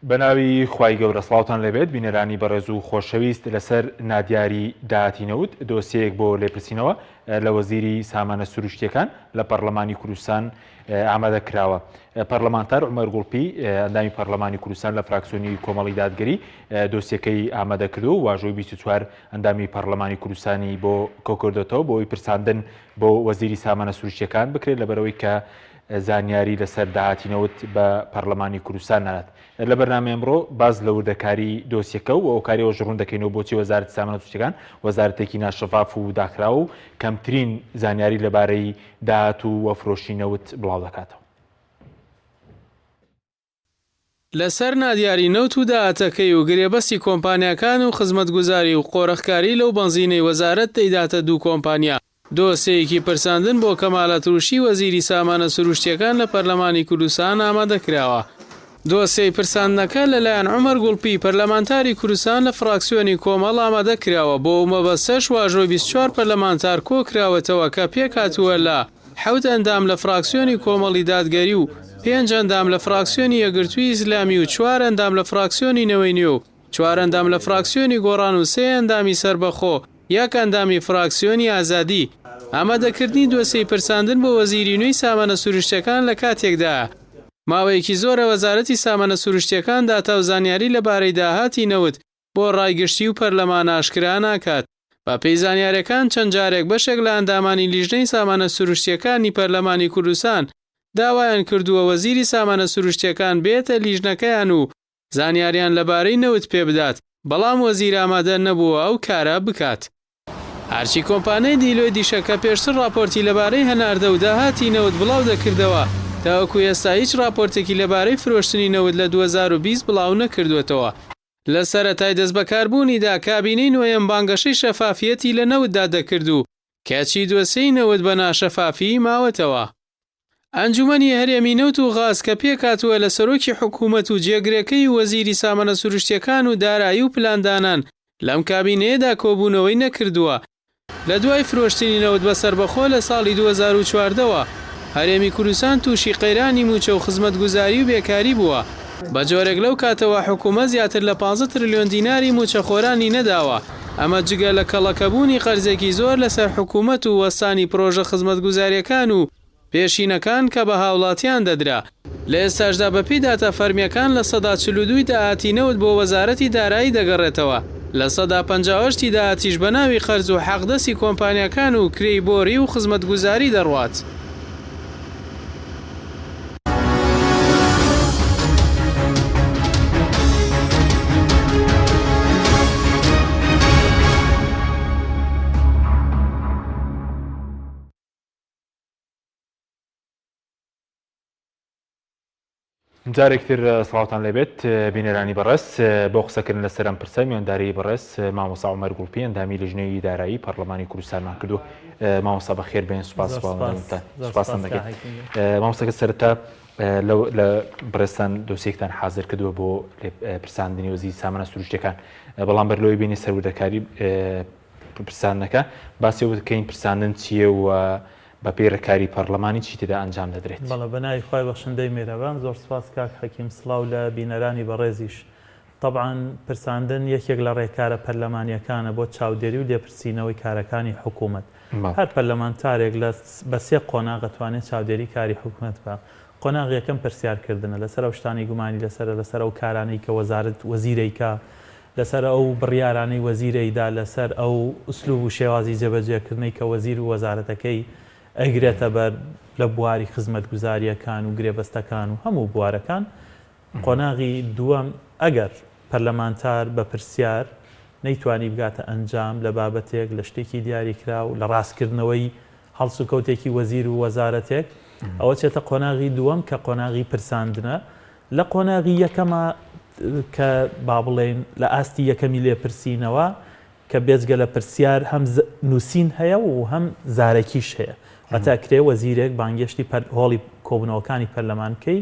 بەناوی خوای گەورە سڵاوتان لێبێت بینەرانی بەڕێز و خۆشەویست لەسەر نادیاری داهاتی نەوت دۆسیەیەک بۆ لێپرسینەوە لە وەزیری سامانە سروشتیەکان لە پەڕلەمانی کوردستان ئامادە کراوە. پەڕلەمانتار عومەر گوڵپی ئەندامی پەڕلەمانی کوردستان لە فراکسیۆنی کۆمەڵی دادگەری دۆسیەکەی ئامادە کردووە و واژۆی 24 ئەندامی پەڕلەمانی کوردستانی بۆ کۆکردۆتەوە بۆ ئەوەی پرساندن بۆ وەزیری سامانە سروشتیەکان بکرێت لەبەرئەوەی کە زانیاری لەسەر داهاتی نەوت بە پەرلەمانی کوردستان نادات. لە بەرنامەی ئەمڕۆ باس لە وردەکاری دۆسیەکە و هۆکاری ئەوەش ڕوون دەکەینەوە بۆچی وەزارەتی سامانە سروشتیەکان وەزارەتێکی ناشەفاف و داخراوە و کەمترین زانیاری لەبارەی داهات و فرۆشی نەوت بڵاو دەکاتەوە. لەسەر نادیاری نەوت و داهاتەکەی و گرێبەستی کۆمپانیاکان و خزمەتگوزاری و قۆرخکاری لەو بەنزینەی وەزارەت دەیداتە دوو کۆمپانیا، دۆسێیەکی پرساندن بۆ کەمال ئەتروشی وەزیری سامانە سروشتییەکان لە پەرلەمانی کوردستان ئامادەکراوە. دۆسێی پرساندنەکە لەلایەن عومەر گوڵپی پەرلەمانتاری کوردستان لە فراکسیۆنی کۆمەڵ ئامادەکراوە، بۆ ئەو مەبەستەش واژۆی 24 پەرلەمانتار کۆکراوەتەوە کە پێکهاتووە لە، حەوت ئەندام لە فراکسیۆنی کۆمەڵی دادگەری و پێنج ئەندام لە فراکسیۆنی یەکگرتووی ئیسلامی و چوار ئەندام لە فراکسیۆنی نەوەی نوێ و چوار ئەندام لە فراکسیۆنی گۆڕان و سێ ئەندامی سەربەخۆ، یەک ئەندامی فراکسیۆنی ئازادی. ئامادەکردنی دۆسێی پرساندن بۆ وەزیری نوێی سامانە سروشتیەکان لە کاتێکدایە، ماوەیەکی زۆرە وەزارەتی سامانە سروشتیەکان داتا و زانیاری لەبارەی داهاتی نەوت بۆ ڕای گشتی و پەرلەمان ئاشکرا ناکات. بە پێی زانیاریەکان چەند جارێک بەشێک لە ئەندامانی لیژنەی سامانە سروشتیەکانی پەرلەمانی کوردستان داوایان کردووە وەزیری سامانە سروشتیەکان بێتە لیژنەکەیان و زانیاریان لەبارەی نەوت پێبدات، بەڵام وەزیر ئامادە نەبووە ئەو کارە بکات. هەرچی کۆمپانیای دیلۆیدیشە کە پێشتر ڕاپۆرتی لەبارەی هەناردە و داهاتی نەوت بڵاو دەکردەوە، تاوەکو ئێستا هیچ ڕاپۆرتێکی لەبارەی فرۆشتنی نەوت لە 2020 بڵاو نەکردووەتەوە. لە سەرەتای دەستبەکاربوونیدا کابینەی نۆیەم بانگەشەی شەفافیەتی لە نەوتدا دەکرد و کەچی دۆسێی نەوت بە ناشەفافیی ماوەتەوە. ئەنجومەنی هەرێمی نەوت و غاز کە پێکهاتووە لە سەرۆکی حکومەت و جێگرەکەی و وەزیری سامانە سروشتییەکان و دارایی و پلاندانان لەم کابینەیەدا کۆبوونەوەی نەکردووە. لە دوای فرۆشتنی نەوت بە سەربەخۆ لە ساڵی 2014 وە، هەرێمی کوردستان تووشی قەیرانی مووچە و خزمەتگوزاری و بێکاری بووە، بە جۆرێک لەو کاتەوە حکومەت زیاتر لە 15 ترلیۆن دیناری مووچەخۆرانی نەداوە، ئەمە جگە لە کەڵەکەبوونی قەرزێکی زۆر لەسەر حکومەت و وەستانی پرۆژە خزمەتگوزارییەکان و پێشینەکان کە بە هاوڵاتیان دەدرا. لە ئێستاشدا بەپێی داتا فەرمییەکان 42% ی داهاتی نەوت بۆ وەزارەتی دارایی دەگەڕێتەوە، 58% ی داهاتیش بەناوی قەرز و حەقدەستی کۆمپانیاکان و کرێی بۆری و خزمەتگوزاری دەڕوات. جارێکتر سڵاوتان لێبێت بینەرانی بەڕێز بۆ قسەکردن لەسەر ئەم پرسە میوانداری بەڕێز مامۆستا عومەر گوڵپی ئەندامی لیژنەی دارایی پەرلەمانی کوردستانمان کردو مامۆستا بەخێر بێن سوپاس سوپاستان دەکەین مامۆستاکە سەرەتا لە بەڕێزتان دۆسیەکتان حاضر کردووە بۆ پرساندنی وەزیری سامانە سروشتەکان بەڵام بەر لەوەی بینی سەروردەکاری پرساندنەکە باسی ئەوە بکەین پرساندن چییە و بەپێی ڕێکاری پەڕلەمانی چی تێدا ئەنجام دەدرێت؟ بەڵێ بەناوی خوای بەخشندەی میرەبان زۆر سوپاس کاک حەکیم سڵاو لە بینەرانی بەڕێزیش تەبعەن پرساندن یەکێک لە ڕێکارە پەرلەمانیەکانە بۆ چاودێری و لێپرسینەوەی کارەکانی حکومەت هەر پەرلەمانتارێک لە بە سێ قۆناغ ئەتوانێت چاودێری کاری حکومەت بکا قۆناغ یەکەم پرسیار کردنە لەسەر ئەو شتانەی گومانی لەسەرە لەسەر ئەو کارانەی کە وەزارەت وەزیر ئەیکا لەسەر ئەو بڕیارانەی وەزیر ئەیدا، لەسەر ئەو ئوسلوب و شێوازی جێبەجێکردنەی کە وەزیر و وەزارەتەکەی ئەیگرێتە بەر لە بواری خزمەتگوزارییەکان و گرێبەستەکان و هەموو بوارەکان. قۆناغی دووەم، ئەگەر پەرلەمانتار بە پرسیار نەیتوانی بگاتە ئەنجام لە بابەتێک، لە شتێکی دیاریکراو، لە ڕاستکردنەوەی هەڵسوکەوتێکی وەزیر و وەزارەتێک، ئەوە چێتە قۆناغی دووەم کە قۆناغی پرساندنە. لە قۆناغی یەکەما کە با بڵێین لە ئاستی یەکەمی لێپرسینەوە کە بێجگە لە پرسیار هەم نووسین هەیە و هەم زارەکیش هەیە واتە ئەکرێ وەزیرێک بانگێشتی هۆڵی کۆبوونەوەکانی پەرلەمان بکەی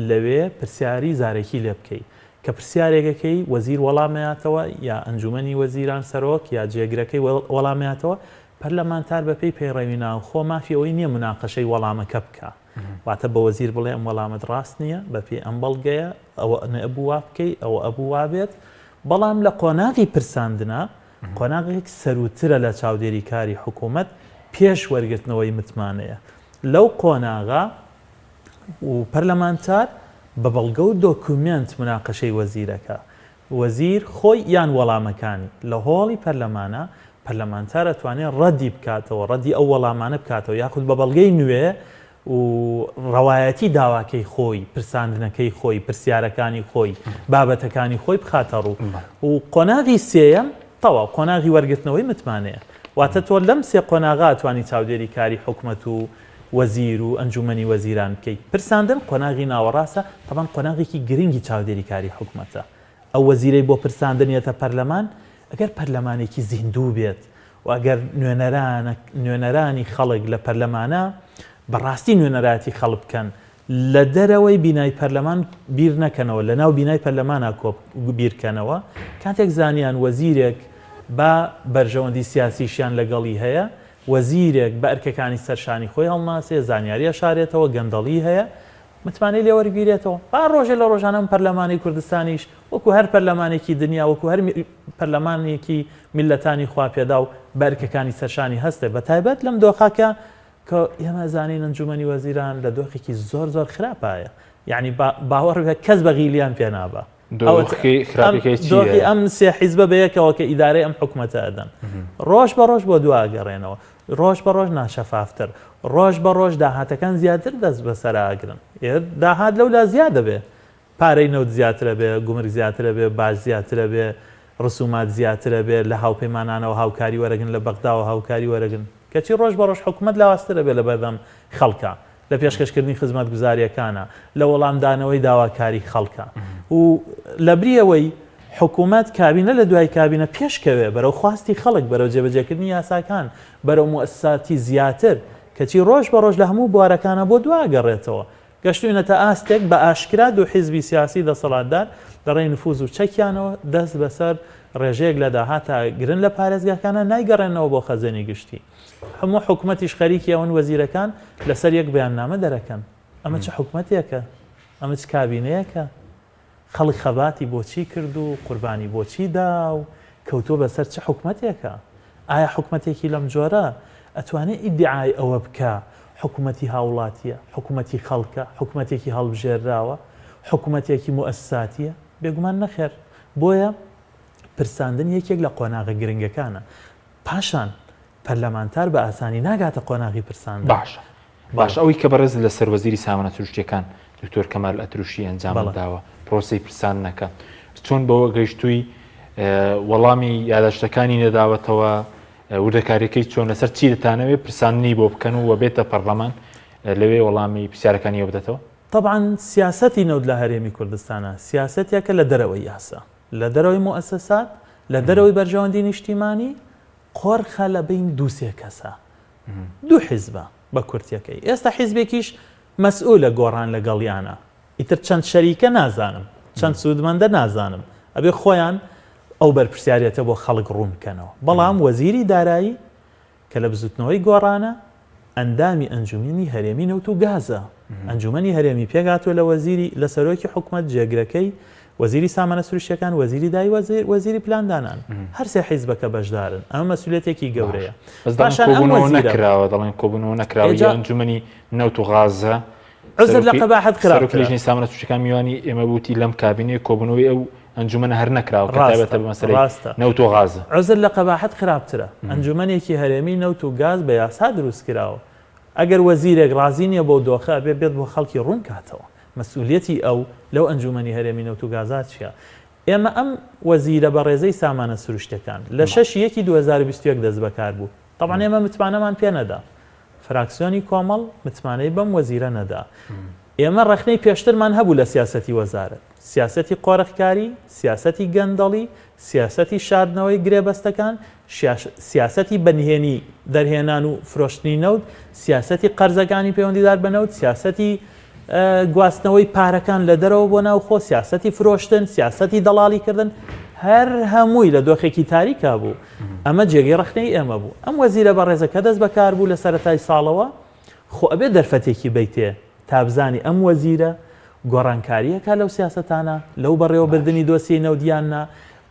لەوێ پرسیاری زارەکی لێ بکەی کە پرسیارێک ئەکەی وەزیر وەڵامەیاتەوە یا ئەنجومەنی وەزیران سەرۆک یا جێگرەکەی وەڵامەیاتەوە. پەرلەمانتار بەپێی پەیڕەوی ناوخۆ مافی ئەوەی نییە موناقەشەی وەڵامەکە بکا. واتە بە وەزیر بڵێ ئەم وەڵامەت ڕاست نییە، بەپێی ئەم بەڵگەیە ئەوە نەئەبوو وا بکەی، ئەوە ئەبوو وا بێت. بەڵام لە قۆناغی پرساندنا، قۆناغێک سەرووترە لە چاودێری کاری حکوومەت پێش وەرگرتنەوەی متمانەیە. لەو قۆناغە و پەرلەمانتار بە بەڵگە و دۆکومێنت موناقەشەی وەزیرەکە، وەزیر خۆی یان وەڵامەکانی لە هۆڵی پەرلەمانە، پەرلەمانتار ئەتوانێ ڕەدی بکاتەوە، ڕەدی ئەو وەڵامانە بکاتەوە یاخود بە بەڵگەی نوێ و ڕەوایەتی داواکەی خۆی، پرساندنەکەی خۆی، پرسیارەکانی خۆی، بابەتەکانی خۆی بخاتە ڕوو و قۆناغی سێیەم تەواو قۆناغی وەرگرتنەوەی متمانەیە. واتە تۆ لەم سێ قۆناغە ئەتوانی چاودێری کاری حکومەت و وەزیر و ئەنجومەنی وەزیران بکەی. پرساندن قۆناغی ناوەڕاستە، تەبعەن قۆناغێکی گرنگی چاودێری کاری حکومەتە. ئەو وەزیرەی بۆ پرساندن یەتە پەرلەمان، ئەگەر پەرلەمانێکی زیندوو بێت و ئەگەر نوێنەرانی خەڵک لە پەرلەمانا بە ڕاستی نوێنەرایەتی خەڵک بکەن، لە دەرەوەی بینای پەرلەمان بیر نەکەنەوە، لە ناو بینای پەرلەمانا کۆ بیرکەنەوە، کاتێک زانیان وەزیرێک با بەرژەوەندی سیاسیشیان لەگەڵی هەیە، وەزیرێک بە ئەرکەکانی سەر شانی خۆی هەڵناسێ، زانیاری ئەشارێتەوە، گەندەڵی هەیە، متمانەی لێ وەرگیرێتەوە. با ڕۆژێ لە ڕۆژان ئەم پەرلەمانەی کوردستانیش وەکو هەر پەرلەمانێکی دنیا، وەکو هەر پەرلەمانێکی میللەتانی خواپێداو بە ئەرکەکانی سەر شانی هەستێ، بە تایبەت لەم دۆخە کە کە ئێمە ئەزانین ئەنجومەنی وەزیران لە دۆخێکی زۆر زۆر خراپایە. یەعنی باوەڕ بێ کەس بەغیلیان پێ نابا. دۆخی خراپەکەی چییە؟ دۆخی ئەم سێ حیزبە بەیەکەوە کە ئیدارەی ئەم حکومەتە ئەدەن ڕۆژ بە ڕۆژ بۆ دوا ئەگەڕێنەوە، ڕۆژ بە ڕۆژ ناشەفافتر، ڕۆژ بە ڕۆژ داهاتەکان زیاتر دەست بەسەرا ئەگرن. ئێ داهات لەولا زیاد ئەبێ، پارەی نەوت زیاتر ئەبێ، گومرگ زیاتر ئەبێ، باج زیاتر ئەبێ، ڕسومات زیاتر ئەبێ، لە هاوپەیمانانەوە هاوکاری وەرەگرن، لە بەغداوە هاوکاری وەرەگرن. کەچی ڕۆژ بە ڕۆژ حکومەت لاوازتر ئەبێ لەبەردەم خەڵکا. لە پێشکەشکردنی خزمەتگوزارییەکانە، لە وەڵامدانەوەی داواکاری خەڵکە و لەبری ئەوەی حکوومەت کابینە لە دوای کابینە پێشکەوێ بەرەو خواستی خەڵک، بەرەو جێبەجێکردنی یاساکان، بەرەو موئەسساتی زیاتر، کەچی ڕۆژ بە ڕۆژ لە هەموو بوارەکانا بۆ دوا ئەگەڕێتەوە. گەشتووینەتە ئاستێک بە ئاشکرا دوو حیزبی سیاسی دەسەڵاتدار لە ڕێی نفوز و چەکیانەوە دەست بەسەر ڕێژەیەک لە داهاتا گرن لە پارێزگاکانا نایگەڕێننەوە بۆ خەزێنی گشتی. هەموو حکومەتیش خەریکی ئەوەن وەزیرەکان لەسەر یەک بەیاننامە دەرەکەن. ئەمە چ حکومەتێکە؟ ئەمە چ کابینەیەکە؟ خەڵک خەباتی بۆچی کرد و قوربانی بۆچی دا و کەوتووە بەسەر چ حکومەتێکە؟ ئایا حکومەتێکی لەم جۆرە ئەتوانێ ئیدیعای ئەوە بکا حکومەتی هاوڵاتییە، حکومەتی خەڵکە، حکومەتێکی هەڵبژێرراوە، حکومەتێکی موئەسساتییە؟ بێگومان نەخێر. بۆیە پرساندن یەکێک لە قۆناغە گرنگەکانە. پاشان پەرلەمانتار بە ئاسانی ناگاتە قۆناغی پرساندن. باشە باشە ئەوەی کە بەڕێزت لە سەر وەزیری سامانە سروشتیەکان دکتۆر کەمال ئەتروشی ئەنجامت داوە پرۆسەی پرساندنەکە چۆن بەوە گەیشتووی وەڵامی یاداشتەکانی نەداوەتەوە وردەکاریەکەی چۆن لەسەر چی دەتانەوێت پرساندنی بۆ بکەن و بێتە پەرلەمان لەوێ وەڵامی پرسیارەکانی بدەتەوە؟ تەبعەن سیاسەتی نەوت لە هەرێمی کوردستانا سیاسەتێکە لە دەرەوەی یاسا. لە دەرەوەی موئەسەسات، لە دەرەوەی بەرژەوەندی نیشتیمانی، قۆرخە لە بەین دوو سێ کەسە. دوو حیزبە بە کورتیەکەی. ئێستا حیزبێکیش مەسئولە گۆڕان لەگەڵیانە. ئیتر چەند شەریکە نازانم، چەند سوودمەندە نازانم. ئەبێ خۆیان ئەو بەرپرسیاریەتە بۆ خەڵک ڕوون بکەنەوە. بەڵام وەزیری دارایی کە لە بزوتنەوەی گۆڕانە، ئەندامی ئەنجومینی هەرێمی نەوت و گازە. ئەنجومەنی هەرێمی پێکهاتووە لە وەزیری، لە سەرۆکی حکومەت، جێگرەکەی، وەزیری سامانە سروشتیەکان، وەزیری دای وەزیر، وەزیری پلاندانان. هەر سێ حیزبەکە بەشدارن. ئەمە مەسئولیەتێکی گەورەیە. بەس دەڵێن پاشان ئەم کۆبوونەوە وەزیرە. نەکراوە، دەڵێن کۆبوونەوە نەکراوە ئێجا. ی ئەنجومەنی نەوت و غازە. عوزر لە سەرۆکی قەباحەت سەرۆکی خراپترە. لیژنەی سامانە سروشتیەکان میوانی ئێمە بوو وتی لەم کابینەیە کۆبوونەوەی ئەو ئەنجومەنە هەر نەکراوە کە ڕاستە تایبەتە بە مەسەلەی ڕاستە. نەوت و غاز. عوزر لە قەباحەت خراپترە. ئەنجومەنێکی هەرێمی نەوت و گاز بە یاسا دروست کراوە. ئەگەر وەزیرێک ڕازی نیە بەو دۆخە ئەبێ بێت بۆ خەڵکی ڕوون کاتەوە. مەسئولیەتی ئەو لەو ئەنجومەنی هەرێمی نەوت و گازا چیە؟ ئێمە ئەم وەزیرە بەڕێزەی سامانە سروشتەکان لە شەش یەکی 2021 دەست بەکار بوو. تەبعەن ئێمە متمانەمان پێ نەدا. فراکسیۆنی کۆمەڵ متمانەی بەم وەزیرە نەدا. ئێمە ڕەخنەی پێشترمان هەبوو لە سیاسەتی وەزارەت. سیاسەتی قۆرخکاری، سیاسەتی گەندەڵی، سیاسەتی شاردنەوەی گرێبەستەکان، سیاسەتی بە نهێنی دەرهێنان و فرۆشتنی نەوت، سیاسەتی قەرزەکانی پەیوەندیدار بە نەوت، سیاسەتی گواستنەوەی پارەکان لە دەرەوە بۆ ناوخۆ، سیاسەتی فرۆشتن، سیاسەتی دەڵاڵیکردن، هەر هەمووی لە دۆخێکی تاریکا بوو. ئەمە جێگەی ڕەخنەی ئێمە بوو. ئەم وەزیرە بەڕێزە کە دەست بەکار بوو لە سەرەتای ساڵەوە، خۆ ئەبێ دەرفەتێکی بەیتێ تا بزانی ئەم وەزیرە گۆڕانکاری ئەکا لەو سیاسەتانە، لەو بەڕێوەبردنی دۆسیەی نەوت یان نا،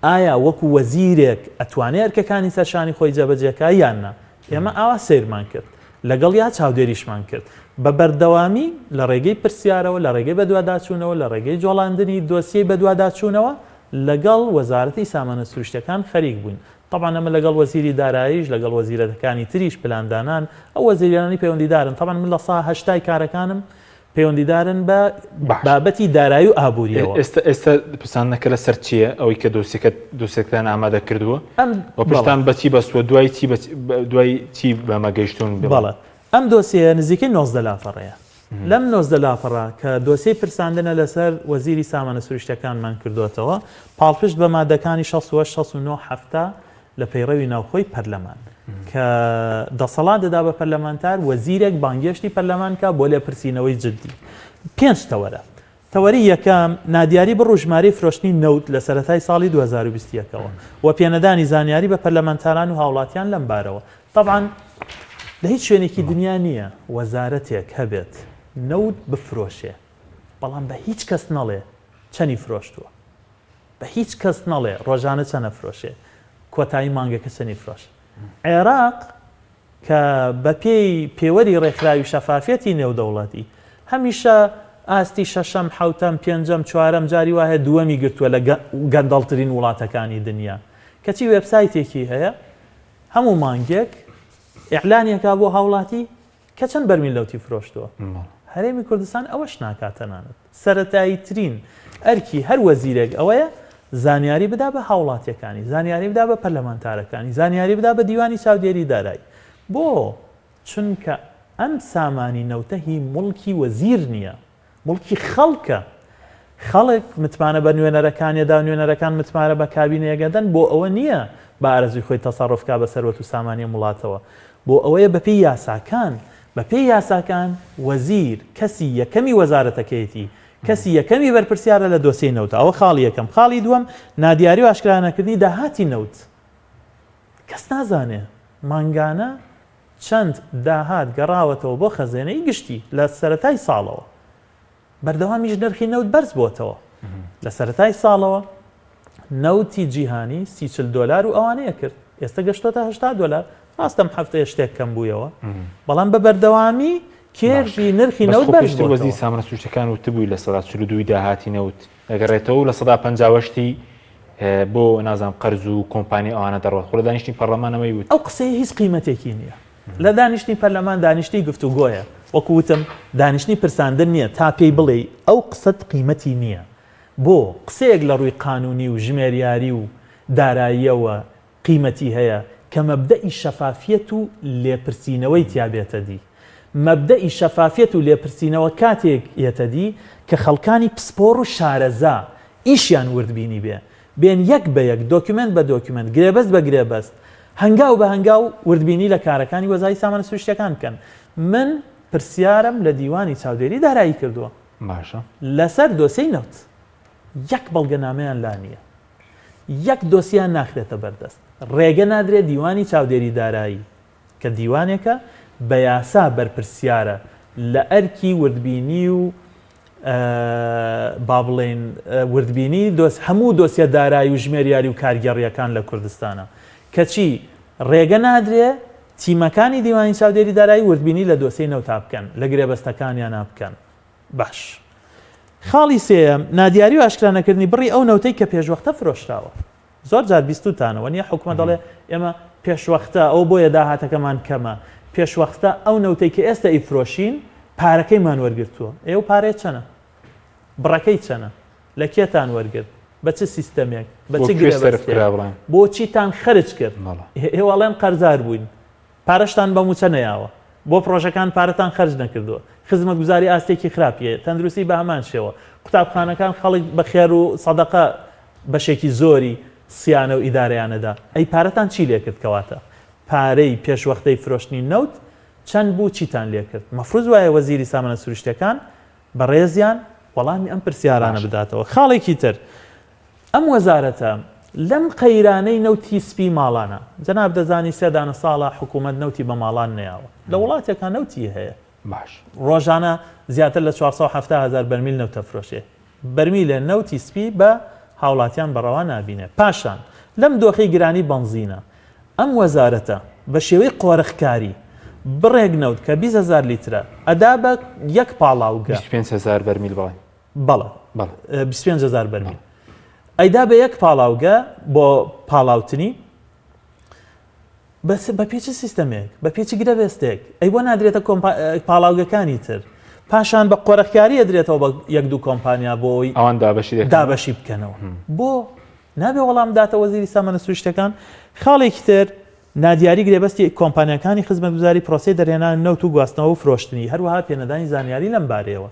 ئایا وەکو وەزیرێک ئەتوانێ ئەرکەکانی سەرشانی خۆی جێبەجێ کا یان نا. ئێمە ئاوا سەیرمان کرد. لەگەڵیا چاودێریشمان کرد. بە بەردەوامی لە ڕێگەی پرسیارەوە، لە ڕێگەی بەدواداچوونەوە، لە ڕێگەی جۆڵاندنی دۆسیەی بەدواداچوونەوە لەگەڵ وەزارەتی سامانە سروشتیەکان خەریک بووین. تەبعەن ئەمە لەگەڵ وەزیری داراییش، لەگەڵ وەزیرەکانی تریش پلاندانان، ئەو وەزیرانەی پەیوەندیدارن، تەبعەن من 80% ی کارەکانم پەیوەندیدارن بە بابەتی دارایی و ئابووریەوە. ئێستا ئێستا پرساندنەکە لەسەر چییە؟ ئەوەی کە دۆسیەکە دۆسیەکەتان ئامادە کردووە و پشتان بە چی بەستووە؟ دوای چی دوای چی بەمە گەیشتوون؟ بەڵێ ئەم دۆسیەیە نزیکەی 19 لاپەڕەیە. لەم 19 لاپەڕە کە دۆسیەی پرساندنە لەسەر وەزیری سامانە سروشتیەکانمان کردۆتەوە، پاڵپشت بە مادەکانی 68، 69، 70 لە پەیڕەوی ناوخۆی پەرلەمان کە دەسەڵات دەدا بە پەرلەمانتار وەزیرێک بانگێشتی پەرلەمان کا بۆ لێپرسینەوەی جددی. پێنج تەوەرە. تەوەری یەکەم، نادیاری بڕ و ژمارەی فرۆشتنی نەوت لە سەرەتای ساڵی 2021 ەوە و پێنەدانی زانیاری بە پەرلەمانتاران و هاوڵاتیان لەم بارەوە. تەبعەن لە هیچ شوێنێکی دنیا نییە وەزارەتێک هەبێت نەوت بفرۆشێ بەڵام بە هیچ کەس نەڵێ چەنی فرۆشتووە. بە هیچ کەس نەڵێ ڕۆژانە چەند ئەفرۆشێ، کۆتایی مانگەکە چەنی فرۆشت. عێراق کە بەپێی پێوەری ڕێکخراوی شەفافیەتی نێودەوڵەتی هەمیشە ئاستی شەشەم، حەوتەم، پێنجەم، چوارەم، جاری وا هەیە دووەمی گرتووە لە گەندەڵترین وڵاتەکانی دنیا، کەچی وێبسایتێکی هەیە هەموو مانگێک ئیعلانی ئەکا بۆ هاوڵاتی کە چەند بەرمیل نەوتی فرۆشتووە؟ هەرێمی کوردستان ئەوەش ناکات تەنانەت سەرەتاییترین ئەرکی هەر وەزیرێک ئەوەیە زانیاری بدا بە هاوڵاتیەکانی، زانیاری بدا بە پەرلەمانتارەکانی، زانیاری بدا بە دیوانی چاودێری دارایی. بۆ؟ چونکە ئەم سامانی نەوتە هی موڵکی وەزیر نییە. موڵکی خەڵکە، خەڵک متمانە بە نوێنەرەکانی ئەدا و نوێنەرەکان متمانە بە کابینەیەک ئەدەن بۆ ئەوە نییە بە ئارەزووی خۆی تەسەڕوف کا بە سەروەت و سامانی ئەم وڵاتەوە، بۆ ئەوەیە بەپێی یاساکان، بەپێی یاساکان وەزیر کەسی یەکەمی وەزارەتەکەیەتی، کەسی یەکەمی بەرپرسیارە لە دۆسیەی نەوت، ئەوە خاڵی یەکەم، خاڵی دووەم نادیاری و ئاشکرانەکردنی داهاتی نەوت، کەس نازانێ مانگانە چەند داهات گەڕاوەتەوە بۆ خەزێنەی گشتی لە سەرەتای ساڵەوە؟ بەردەوامیش نرخی نەوت بەرز بۆتەوە. لە سەرەتای ساڵەوە نەوتی جیهانی سی چل دۆلار و ئەوانەیە کرد، ئێستا گەشتۆتە 80 دۆلار. ڕاستە ئەم هەفتەیە شتێک کەم بوویەوە، بەڵام بە بەردەوامی کێرڤی نرخی نەوت بەرز بۆتەوە. وەزیری سامانە سروشتیەکان وتبووی 42% ی داهاتی نەوت دەگەڕێتەوە و 58% ی بۆ نازانم قەرز و کۆمپانیا ئەوانە دەڕوات خۆ لە دانیشتنی پەرلەمان ئەمەی وت. ئەو قسەیە هیچ قیمەتێکی نییە. لە دانیشتنی پەرلەمان دانیشتنی گفتوگۆیە، وەکو وتم دانیشتنی پرساندن نییە تا پێی بڵێی ئەو قسەت قیمەتی نییە. بۆ قسەیەک لە ڕووی قانونی و ژمێریاری و داراییەوە قیمەتی هەیە کە مەبدەئی شەفافیەت و لێپرسینەوەی تیا بێتە دی. مەبدەئی شەفافیەت و لێپرسینەوە کاتێک یەتە دی کە خەڵکانی پسپۆڕ و شارەزا ئیشیان وردبینی بێ، بێن یەک بە یەک، دۆکیومێنت بە دۆکیومێنت، گرێبەست بە گرێبەست، هەنگاو بە هەنگاو وردبینی لە کارەکانی وەزاری سامانە سروشتیەکان بکەن. من پرسیارم لە دیوانی چاودێری دارایی کردووە باشە. لەسەر دۆسێی نەوت. یەک بەڵگەنامەیان لا نییە. یەک دۆسیەیان ناخرێتە بەردەست. ڕێگە نادرێت دیوانی چاودێری دارایی کە دیوانێکە بە یاسا بەرپرسیارە لە ئەرکی وردبینی و با بڵێین وردبینی دۆس هەموو دۆسیە دارایی و ژمێریاری و کارگێڕییەکان لە کوردستانە کەچی ڕێگە نادرێ تیمەکانی دیوانی چاودێری دارایی وردبینی لە دۆسیەی نەوتا بکەن لە گرێبەستەکانیانا بکەن. باش. خاڵی سێیەم، نادیاری و ئاشکرا نەکردنی بڕی ئەو نەوتەی کە پێشوەختە فرۆشراوە. زۆر جار بیستووتانە وەنیە حکومەت دەڵێ ئێمە پێشوەختە، ئەوە بۆیە داهاتەکەمان کەمە، پێشوەختە ئەو نەوتەی کە ئێستە ئەیفرۆشین پارەکەیمان وەرگرتووە. ئێ ئەو پارەیە چەنە؟ بڕەکەی چەنە؟ لە کێتان وەرگرت؟ بە چ سیستەمێک؟ بە چ بۆ کوێ سەرف گرێبەستێک؟ کرا بڵێن؟ بۆ چیتان خەرج کرد؟ بەڵێ. ئێوە ئەڵێن قەرزار بووین. پارەشتان بە مووچە نەیاوە، بۆ پڕۆژەکان پارەتان خەرج نەکردووە، خزمەتگوزاری ئاستێکی خراپی هەیە، تەندروستی بە هەمان شێوە، قوتابخانەکان خەڵک بە خێر و سەدەقە بەشێکی زۆری سیانە و ئیدارەیان ئەدا، ئەی پارەتان چی لێکرد کەواتە پارەی پێشوەختەی فرۆشتنی نەوت چەند بوو چیتان لێکرد؟ مەفروز وایە وەزیری سامانە سروشتیەکان بەڕێزیان وەڵامی ئەم پرسیارانە باشە. بداتەوە. خاڵێکی تر ئەم وەزارەتە. لەم قەیرانەی نەوتی سپی ماڵانە، جەناب دەزانی سێ دانە ساڵە حکوومەت نەوتی بە ماڵان نەیاوە. لە وڵاتێکا نەوتی هەیە. باش. ڕۆژانە زیاتر لە 470 هەزار بەرمیل نەوت ئەفرۆشێ. بەرمیلێ نەوتی سپی بە هاوڵاتیان بە ڕەوا نابینێ. پاشان لەم دۆخەی گرانی بەنزینە، ئەم وەزارەتە بە شێوەی قۆرخکاری بڕێک نەوت کە 20 هەزار لیترە ئەدا بە یەک پاڵاوگە. 25 هەزار بەرمیل بەڵێ. بەڵێ. بەڵێ. 25 هەزار بەرمیل. ئەیدا بە یەک پاڵاوگە بۆ پاڵاوتنی. بەس بە پێی چ سیستەمێک؟ بە پێی چ گرەبەستێک؟ ئەی بۆ نادرێتە پاڵاوگەکانی تر؟ پاشان بە قۆرخکاری ئەدرێتەوە بە یەک دوو کۆمپانیا بۆ ئەوەی ئەوان دابەشی دەکەن. دابەشی بکەنەوە. بۆ نابێ وەڵام بداتە وەزیری سامانە سروشتیەکان؟ خاڵێکی تر نادیاری گرێبەستی کۆمپانیاکانی خزمەتگوزاری پرۆسەی دەرهێنانی نەوت و گواستنەوە و فرۆشتنی، هەروەها پێنەدانی زانیاری لەم بارەیەوە.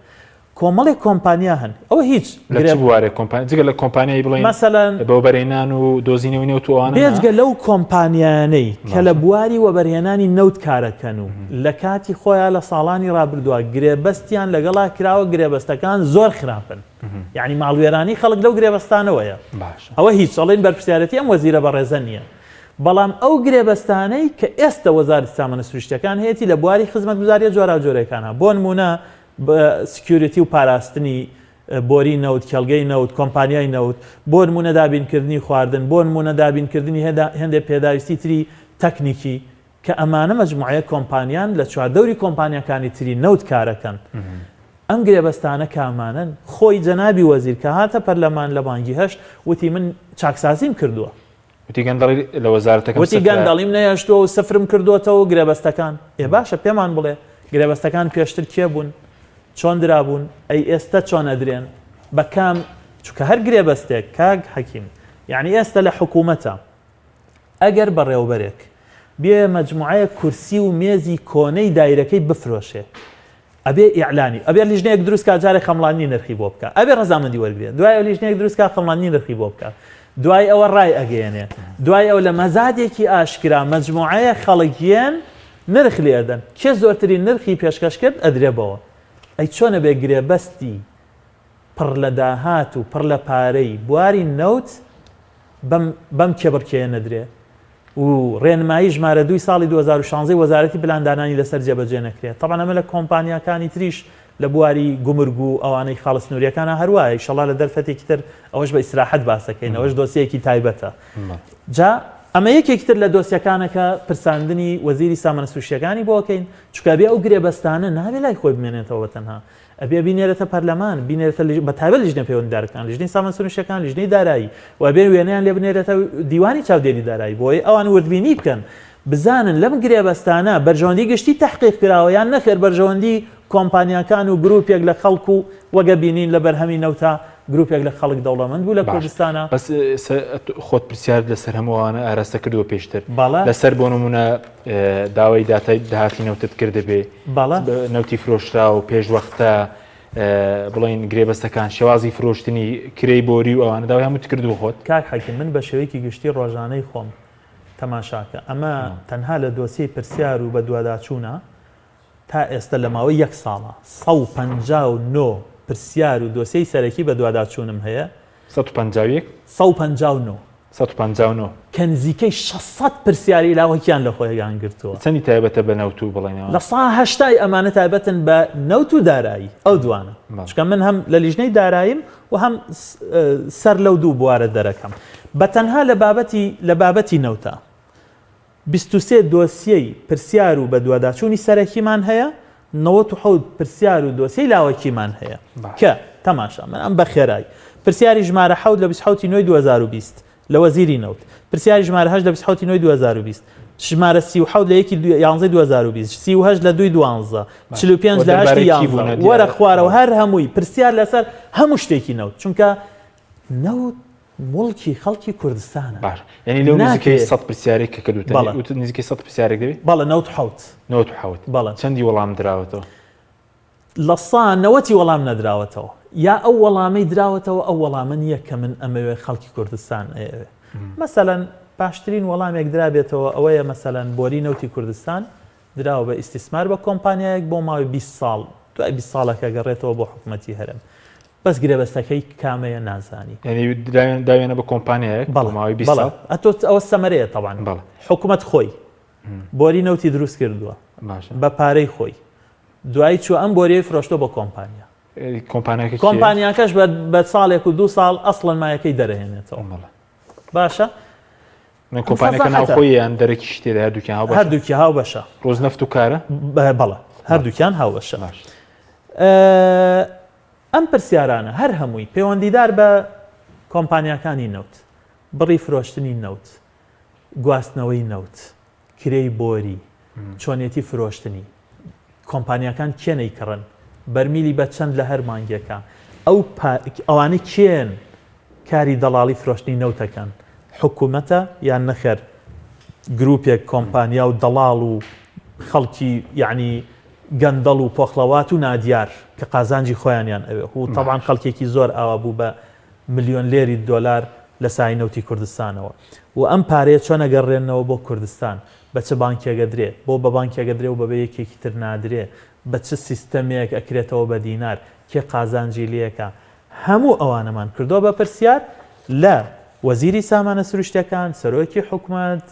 کۆمەڵێک کۆمپانیا هەن ئەوە هیچ لە چ بوارێک کۆمپانیا جگە لە کۆمپانیای بڵێین مەسەلەن بە وەبەرهێنان و دۆزینەوەی نەوت و ئەوانە نا؟ بێجگە لەو کۆمپانیایانەی کە لە بواری وەبەرهێنانی نەوت کارەکەن و لە کاتی خۆیا لە ساڵانی ڕابردووە گرێبەستیان لەگەڵا کراوە گرێبەستەکان زۆر خراپن یانی ماڵوێرانی خەڵک لەو گرێبەستانەوەیە باشە ئەوە هیچ ئەڵێن بەرپرسیارەتی ئەم وەزیرە بەڕێزە نییە بەڵام ئەو گرێبەستانەی کە ئێستە وەزارەتی سامانە سروشتیەکان هەیەتی لە بواری خزمەتگوزاریە جۆراوجۆرەکانە بۆ نموونە security و پاراستنی بۆری نەوت، کێڵگەی نەوت، کۆمپانیای نەوت، بۆ نموونە دابینکردنی خواردن، بۆ نموونە دابینکردنی هێندێ پێداویستی تری تەکنیکی، کە ئەمانە مەجموعەیە کۆمپانیان لە چواردەوری کۆمپانیاکانی تری نەوت کارەکەن. ئەم گرێبەستانە کامانەن؟ خۆی جەنابی وەزیر کە هاتە پەرلەمان لە مانگی هەشت وتی من چاکسازیم کردووە. وتی گەندەڵی لە وەزارەتەکەم وتی سفرە. گەندەڵیم نەهێشتووە و سفرم کردووەتەوە و گرێبەستەکان. ئێ باشە پێمان بڵێ گرێبەستەکان پێشتر کێ بوون؟ چۆن درابوون؟ ئەی ئێستە چۆن ئەدرێن؟ بە کام چونکە هەر گرێبەستێک کاک حەکیم یانی ئێستە لە حکوومەتە ئەگەر بەڕێوەبەرێک بێ مەجموعەیەک کورسی و مێزی کۆنەی دایرەکەی بفرۆشێ ئەبێ ئیعلانی ئەبێ لیژنەیەک دروست کا جارێ خەمڵاندنی نرخی بۆ بکا ئەبێ ڕەزامەندی وەرگرێ دوای ئەو لیژنەیەک دروست کا خەمڵاندنی نرخی بۆ بکا دوای ئەوە ڕای ئەگەیەنێ دوای ئەو لە مەزادێکی ئاشکرا مەجموعەیە خەڵک یەن نرخ لێ ئەدەن کێ زۆرترین نرخی پێشکەش کرد ئەدرێ بەوە ئەی چۆن ئەبێ گرێبەستی پڕ لە داهات و پڕ لە پارەی بواری نەوت بەم بەم کێبڕکێیە نەدرێ و ڕێنمایی ژمارە دووی ساڵی 2016 وەزارەتی پلاندانانی لەسەر جێبەجێ نەکرێت. تەبعەن ئەمە لە کۆمپانیاکانی تریش لە بواری گومرگ و ئەوانەی خاڵە سنوورییەکانە هەر وایە، ئیشەڵا لە دەرفەتێکی تر ئەوەش بە ئیسراحەت باس دەکەین، ئەوەش دۆسیەیەکی تایبەتە. جا ئەمە یەکێکی تر لە دۆسیەکانە کە پرساندنی وەزیری سامانە سروشتییەکانی بۆ ئەکەین، چونکە ئەبێ ئەو گرێبەستانە نابێ لای خۆی بمێنێتەوە بە تەنها، ئەبێ بینێرێتە پەرلەمان، بینێرێتە بە تایبەت لیژنە پەیوەندیدارەکان، لیژنەی سامان سروشتیەکان، لیژنەی دارایی و ئەبێ وێنەیان لێ بنێرێتە دیوانی چاودێری دارایی بۆ ئەوەی ئەوان وردبینی بکەن بزانن لەم گرێبەستانە بەرژەوەندی گشتی تەحقیق کراوە یان نەخێر بەرژەوەندی کۆمپانیاکان و گروپێک لە خەڵک و وەک ئەبینین لە بەرهەمی نەوتا گروپێک لە خەڵک دەوڵەمەند بوو لە باش کوردستانا. بەس خۆت پرسیارت لەسەر هەموو ئەوانە ئاراستە کردووە پێشتر بەڵێ. لەسەر بۆ نموونە داوای داتای داهاتی نەوتت کردبێ بەڵێ. نەوتی فرۆشراو پێشوەختە بڵێین گرێبەستەکان شێوازی فرۆشتنی کرێی بۆری و ئەوانە داوای هەمووت کردووە خۆت؟ کاک حەکیم من بە شێوەیەکی گشتی ڕۆژانەی خۆم تەماشاکە ئەمە تەنها لە دۆسیەی پرسیار و بەدواداچوونە تا ئێستە لە ماوەی یەک ساڵە 159 پرسیار و دۆسیەی سەرەکی بەدواداچوونم هەیە 151؟ 159. 159. کە نزیکەی 600 پرسیاری لاوەکیان لە خۆیان گرتووە. چەندی تایبەتە بە نەوت و بڵێنەوە؟ 80% ئەمانە تایبەتن بە نەوت و دارایی، ئەو دوانە. چونکە من هەم لە لیژنەی داراییم و هەم سەر لەو دوو بوارە دەرەکەم. بە تەنها لە بابەتی لە بابەتی نەوتا. 23 دۆسیەی پرسیار و بەدواداچوونی سەرەکیمان هەیە، 97 پرسیار و دۆسیەی لاوەکیمان هەیە. کە، تەماشا، من ئەم بە خێرایی. پرسیاری ژمارە حەوت لە 27 ی نۆی 2020 لە وەزیری نەوت. پرسیاری ژمارە هەشت لە 27 ی نۆی 2020. ژمارە 37 لە یەکی یانزەی 2020. 38 لە دووی دوانزە. 45 لە هەشتی یانزە. وەرە خوارەوە هەر هەمووی پرسیار لەسەر هەموو شتێکی نەوت. چونکە نەوت موڵکی خەڵکی کوردستانە. باشە یانی لەو نزیکەی ناکرێ. سەد پرسیارێک کە کردوتە بەڵێ. وتت نزیکەی سەد پرسیارێک دەبێ؟ بەڵێ 97. 97. بەڵێ. چەندی وەڵام دراوەتەوە؟ لە سا نەوەتی وەڵام نەدراوەتەوە. یا ئەو وەڵامەی دراوەتەوە ئەو وەڵامە نییە کە من ئەمەوێ خەڵکی کوردستان ئەیەوێ. مەسەلەن باشترین وەڵامێک درابێتەوە ئەوەیە مەسەلەن بۆری نەوتی کوردستان دراوە بە ئیستیسمار بە کۆمپانیایەک بۆ ماوەی 20 ساڵ دوای 20 ساڵەکە گەڕێتەوە بۆ حکومەتی هەرێم. بەس گرێبەستەکەی کامەیە نازانی. یانی داویانە بە کۆمپانیایەک بۆ ماوەی 20 ساڵ؟ ئەتۆ ئەوە سەمەرەیە تەبعەن. حکومەت خۆی بۆری نەوتی دروست کردووە بە پارەی خۆی دوایی چووە ئەم بۆریەی فرۆشتووە بە کۆمپانیا. کۆمپانیاکە کێیە؟ کۆمپانیاکەش بە ساڵێک و دوو ساڵ ئەسڵەن مایەکەی دەرەهێنێتەوە. باشە؟ کۆمپانیەکە ناوخۆیە یان دەرەکیشی تێدا هەردووکیان هاوبەشە؟ هەردووکی هاوبەشە. ڕۆزنەفت و کارە؟ بەڵێ هەردووکیان هاوبەشە. باش. ئەم پرسیارانە هەر هەمووی پەیوەندیدار بە کۆمپانیاکانی نەوت، بڕی فرۆشتنی نەوت، گواستنەوەی نەوت، کرێی بۆری، چۆنێتی فرۆشتنی، کۆمپانیاکان کێن ئەیکڕن، بەرمیلی بە چەند لە هەر مانگێکا، ئەو ئەوانە کێن کاری دەڵاڵی فرۆشتنی نەوت ئەکەن، حکومەتە یان نەخێر گروپێک کۆمپانیا و دەڵاڵ و خەڵکی یەعنی گەندەڵ و پۆخڵەوات و نادیار کە قازانجی خۆیانیان ئەوێ و تەبعەن خەڵکێکی زۆر ئاوا بوو بە ملیۆن لێری دۆلار لە سایەی نەوتی کوردستانەوە و ئەم پارەیە چۆن ئەگەڕێننەوە بۆ کوردستان بە چ بانکێک ئەدرێ بۆ بە بانکێک ئەدرێ و بە یەکێکی تر نادرێ بە چ سیستەمێک ئەکرێتەوە بە دینار کێ قازانجی لێکا هەموو ئەوانەمان کردووە بە پرسیار لە وەزیری سامانە سروشتیەکان، سەرۆکی حکومەت،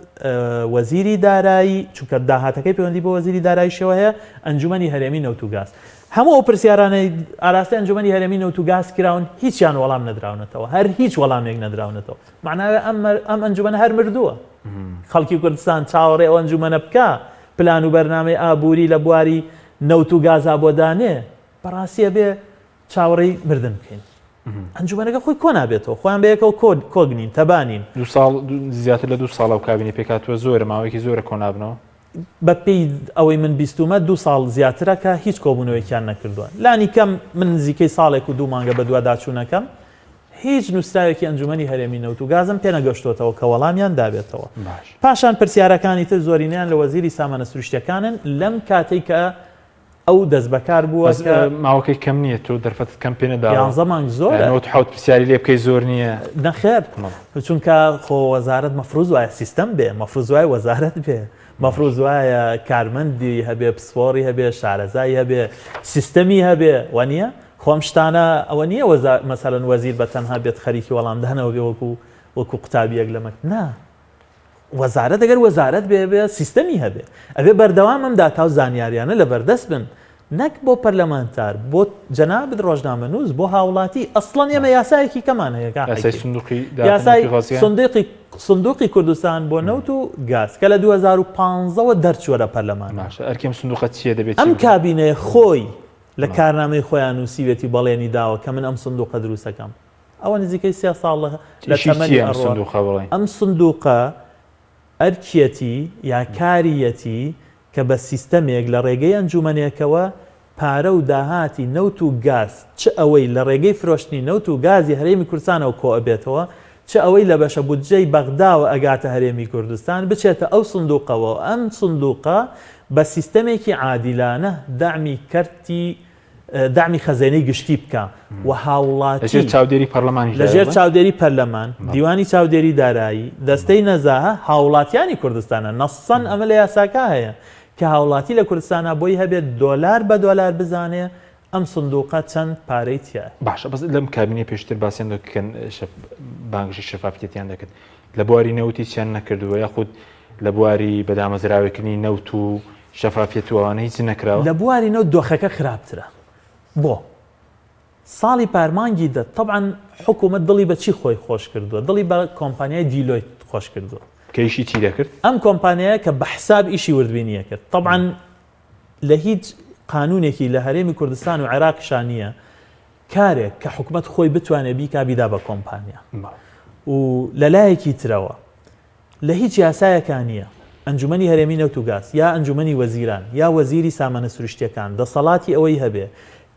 وەزیری دارایی، چونکە داهاتەکەی پەیوەندی بە وەزیری داراییشەوە هەیە، ئەنجومەنی هەرێمی نەوت و گاز. هەموو ئەو پرسیارانەی ئاراستەی ئەنجومەنی هەرێمی نەوت و گاز کراون هیچیان وەڵام نەدراونەتەوە، هەر هیچ وەڵامێک نەدراونەتەوە. مەعناوێ ئەم ئەم ئەنجومەنە هەر مردووە. خەڵکی کوردستان چاوەڕێ ئەو ئەنجومەنە بکا پلان و بەرنامەی ئابووری لە بواری نەوت و گازا بۆ دانێ، بەڕاستی ئەبێ چاوەڕێی مردن بکەین. ئەنجومەنەکە خۆی کۆ نابێتەوە، خۆیان بەیەکەوە کۆک نین، تەبا نین. دوو ساڵ، زیاتر لە دوو ساڵە ئەو کابینەی پێکهاتووە، زۆرە، ماوەیەکی زۆرە کۆ نابنەوە؟ بە پێی ئەوەی من بیستوومە دوو ساڵ زیاترە کە هیچ کۆبوونەوەیەکیان نەکردووە. لانی کەم من نزیکەی ساڵێک و دوو مانگە بەدواداچوونەکەم، هیچ نووسراوێکی ئەنجومەنی هەرێمی نەوت و گازم پێ نەگەشتۆتەوە کە وەڵامیان دابێتەوە. پاشان پرسیارەکانی تر زۆرینەیان لە وەزیری سامانە سروشتییەکانن لەم کاتەی کە ئەو دەستبەکار بووە بەس کە ماوەکەی کەم نییە تۆ دەرفەتت کەم پێ نەداوە یانزە مانگ زۆرە. 97 پرسیاری لێ بکەی زۆر نییە؟ نەخێر چونکە خۆ وەزارەت مەفروز وایە سیستەم بێ مەفروز وایە وەزارەت بێ مەفروز وایە کارمەندی هەبێ پسپۆڕی هەبێ شارەزای هەبێ سیستەمی هەبێ وانییە؟ خۆ ئەم شتانە ئەوە نییە وەزا مەسەلەن وەزیر بە تەنها بێت خەریکی وەڵامدانەوە بێ وەکو وەکو قوتابییەک لە مەکتەب نا وەزارەت ئەگەر وەزارەت بێ ئەبێ سیستەمی هەبێ ئەبێ بەردەوام ئەم داتا و زانیاریانە لە بەردەست بن نەک بۆ پەرلەمانتار بۆ جەنابت ڕۆژنامەنووس بۆ هاوڵاتی ئەسڵەن ئێمە یاسایەکی کەمان هەیە کاک یاسای حەکیم. سندوقی داهاتە یاسای نەوتی غازیان سندوقی سندوقی کوردستان بۆ نەوت و گاز کە لە 2015 وە دەرچووە لە پەرلەمان. باشە ئەرکی ئەم سندوقە چییە دەبێت چی ئەم بکات؟ کابینەیە خۆی لە کارنامەی خۆیان نووسیوێتی بەڵێنی داوە کە من ئەم سندوقە دروستەکەم. ئەوە نزیکەی سێ ساڵ لە ئیشی تەمەنی چییە ئەم ئەڕوا. سندوقە بڵێین؟ ئەم سندوقە ئەرکیەتی یا کاریەتی کە بە سیستەمێک لە ڕێگەی ئەنجومەنێکەوە پارە و داهاتی نەوت و گاز چ ئەوەی لە ڕێگەی فرۆشتنی نەوت و گازی هەرێمی کوردستانەوە کۆئەبێتەوە چ ئەوەی لە بەشە بودجەی بەغداوە ئەگاتە هەرێمی کوردستان بچێتە ئەو سندوقەوە و ئەم سندوقە بە سیستەمێکی عادیلانە دەعمی کەرتی دەعمی خەزێنەی گشتی بکا و هاوڵاتی لەژێر چاودێری پەرلەمانیش لەژێر دایە بڵێ؟ چاودێری پەرلەمان، دیوانی چاودێری دارایی، دەستەی نەزاهە، هاوڵاتیانی کوردستانە، نەسەن ئەمە لە یاساکا هەیە کە هاوڵاتی لە کوردستانا بۆی هەبێت دۆلار بە دۆلار بزانێ ئەم سندوقە چەند پارەی تیایە. باشە بەس لەم کابینەی پێشتر باسیان دەکەن شەف بانگشەی شەفافیەتیان دەکرد لە بواری نەوت هیچیان نەکردووە یاخود لە بواری بەدامەزراوەکردنی نەوت و شەفافیەت و ئەوانە هیچ نەکراوە؟ لە بواری نەوت دۆخەکە خراپترە. بۆ؟ ساڵی پار مانگی دە تەبعەن حکومەت دڵی بە چی خۆی خۆش کردووە؟ دڵی بە کۆمپانیای دیلۆیت خۆش کردووە. کە ئیشی چی دەکرد؟ ئەم کۆمپانیایە کە بە حساب ئیشی وردبینی ئەکرد. تەبعەن لە هیچ قانونێکی لە هەرێمی کوردستان و عێراقیشا نییە کارێک کە حکومەت خۆی بتوانێ بیکا بیدا بە کۆمپانیا. و لە لایەکی ترەوە لە هیچ یاسایەکا نییە ئەنجومەنی هەرێمی نەوت و گاز یا ئەنجومەنی وەزیران یا وەزیری سامانە سروشتیەکان دەسەڵاتی ئەوەی هەبێ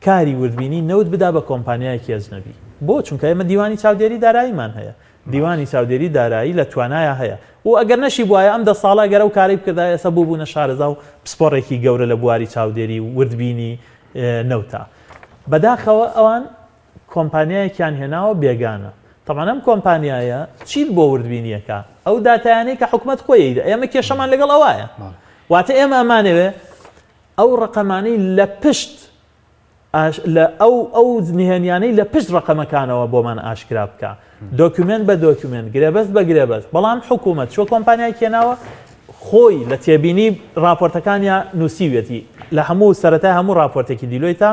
کاری وردبینی نەوت بدا بە کۆمپانیایەکی ئەجنەبی. بۆ؟ چونکە ئێمە دیوانی چاودێری داراییمان هەیە. دیوانی چاودێری دارایی لە توانایا هەیە و ئەگەر نەشی بوایە ئەم دە ساڵە ئەگەر ئەو کارەی بکردایە ئێستا بووبوونە شارەزا و پسپۆڕێکی گەورە لە بواری چاودێری و وردبینی نەوتا. بەداخەوە ئەوان کۆمپانیایەکیان هێناوە بێگانە تەبعەن ئەم کۆمپانیایە چیت بۆ وردبینیەکە ئەو داتایانەی کە حکومەت خۆی ئەیدا ئێمە کێشەمان لەگەڵ ئەوایە واتە ئێمە ئەمانەوێ ئەو ڕقەمانەی لە پشت. لە ئەو ئەو نهێنیانەی لە پشت ڕەقەمەکانەوە بۆمان ئاشکرا بکا دۆکیومێنت بە دۆکیومێنت گرێبەست بە گرێبەست بەڵام حکوومەت چوە کۆمپانیای کێناوە خۆی لە تێبینی ڕاپۆرتەکانیا نووسیویەتی لە هەموو سەرەتای هەموو ڕاپۆرتێکی دیلۆیتا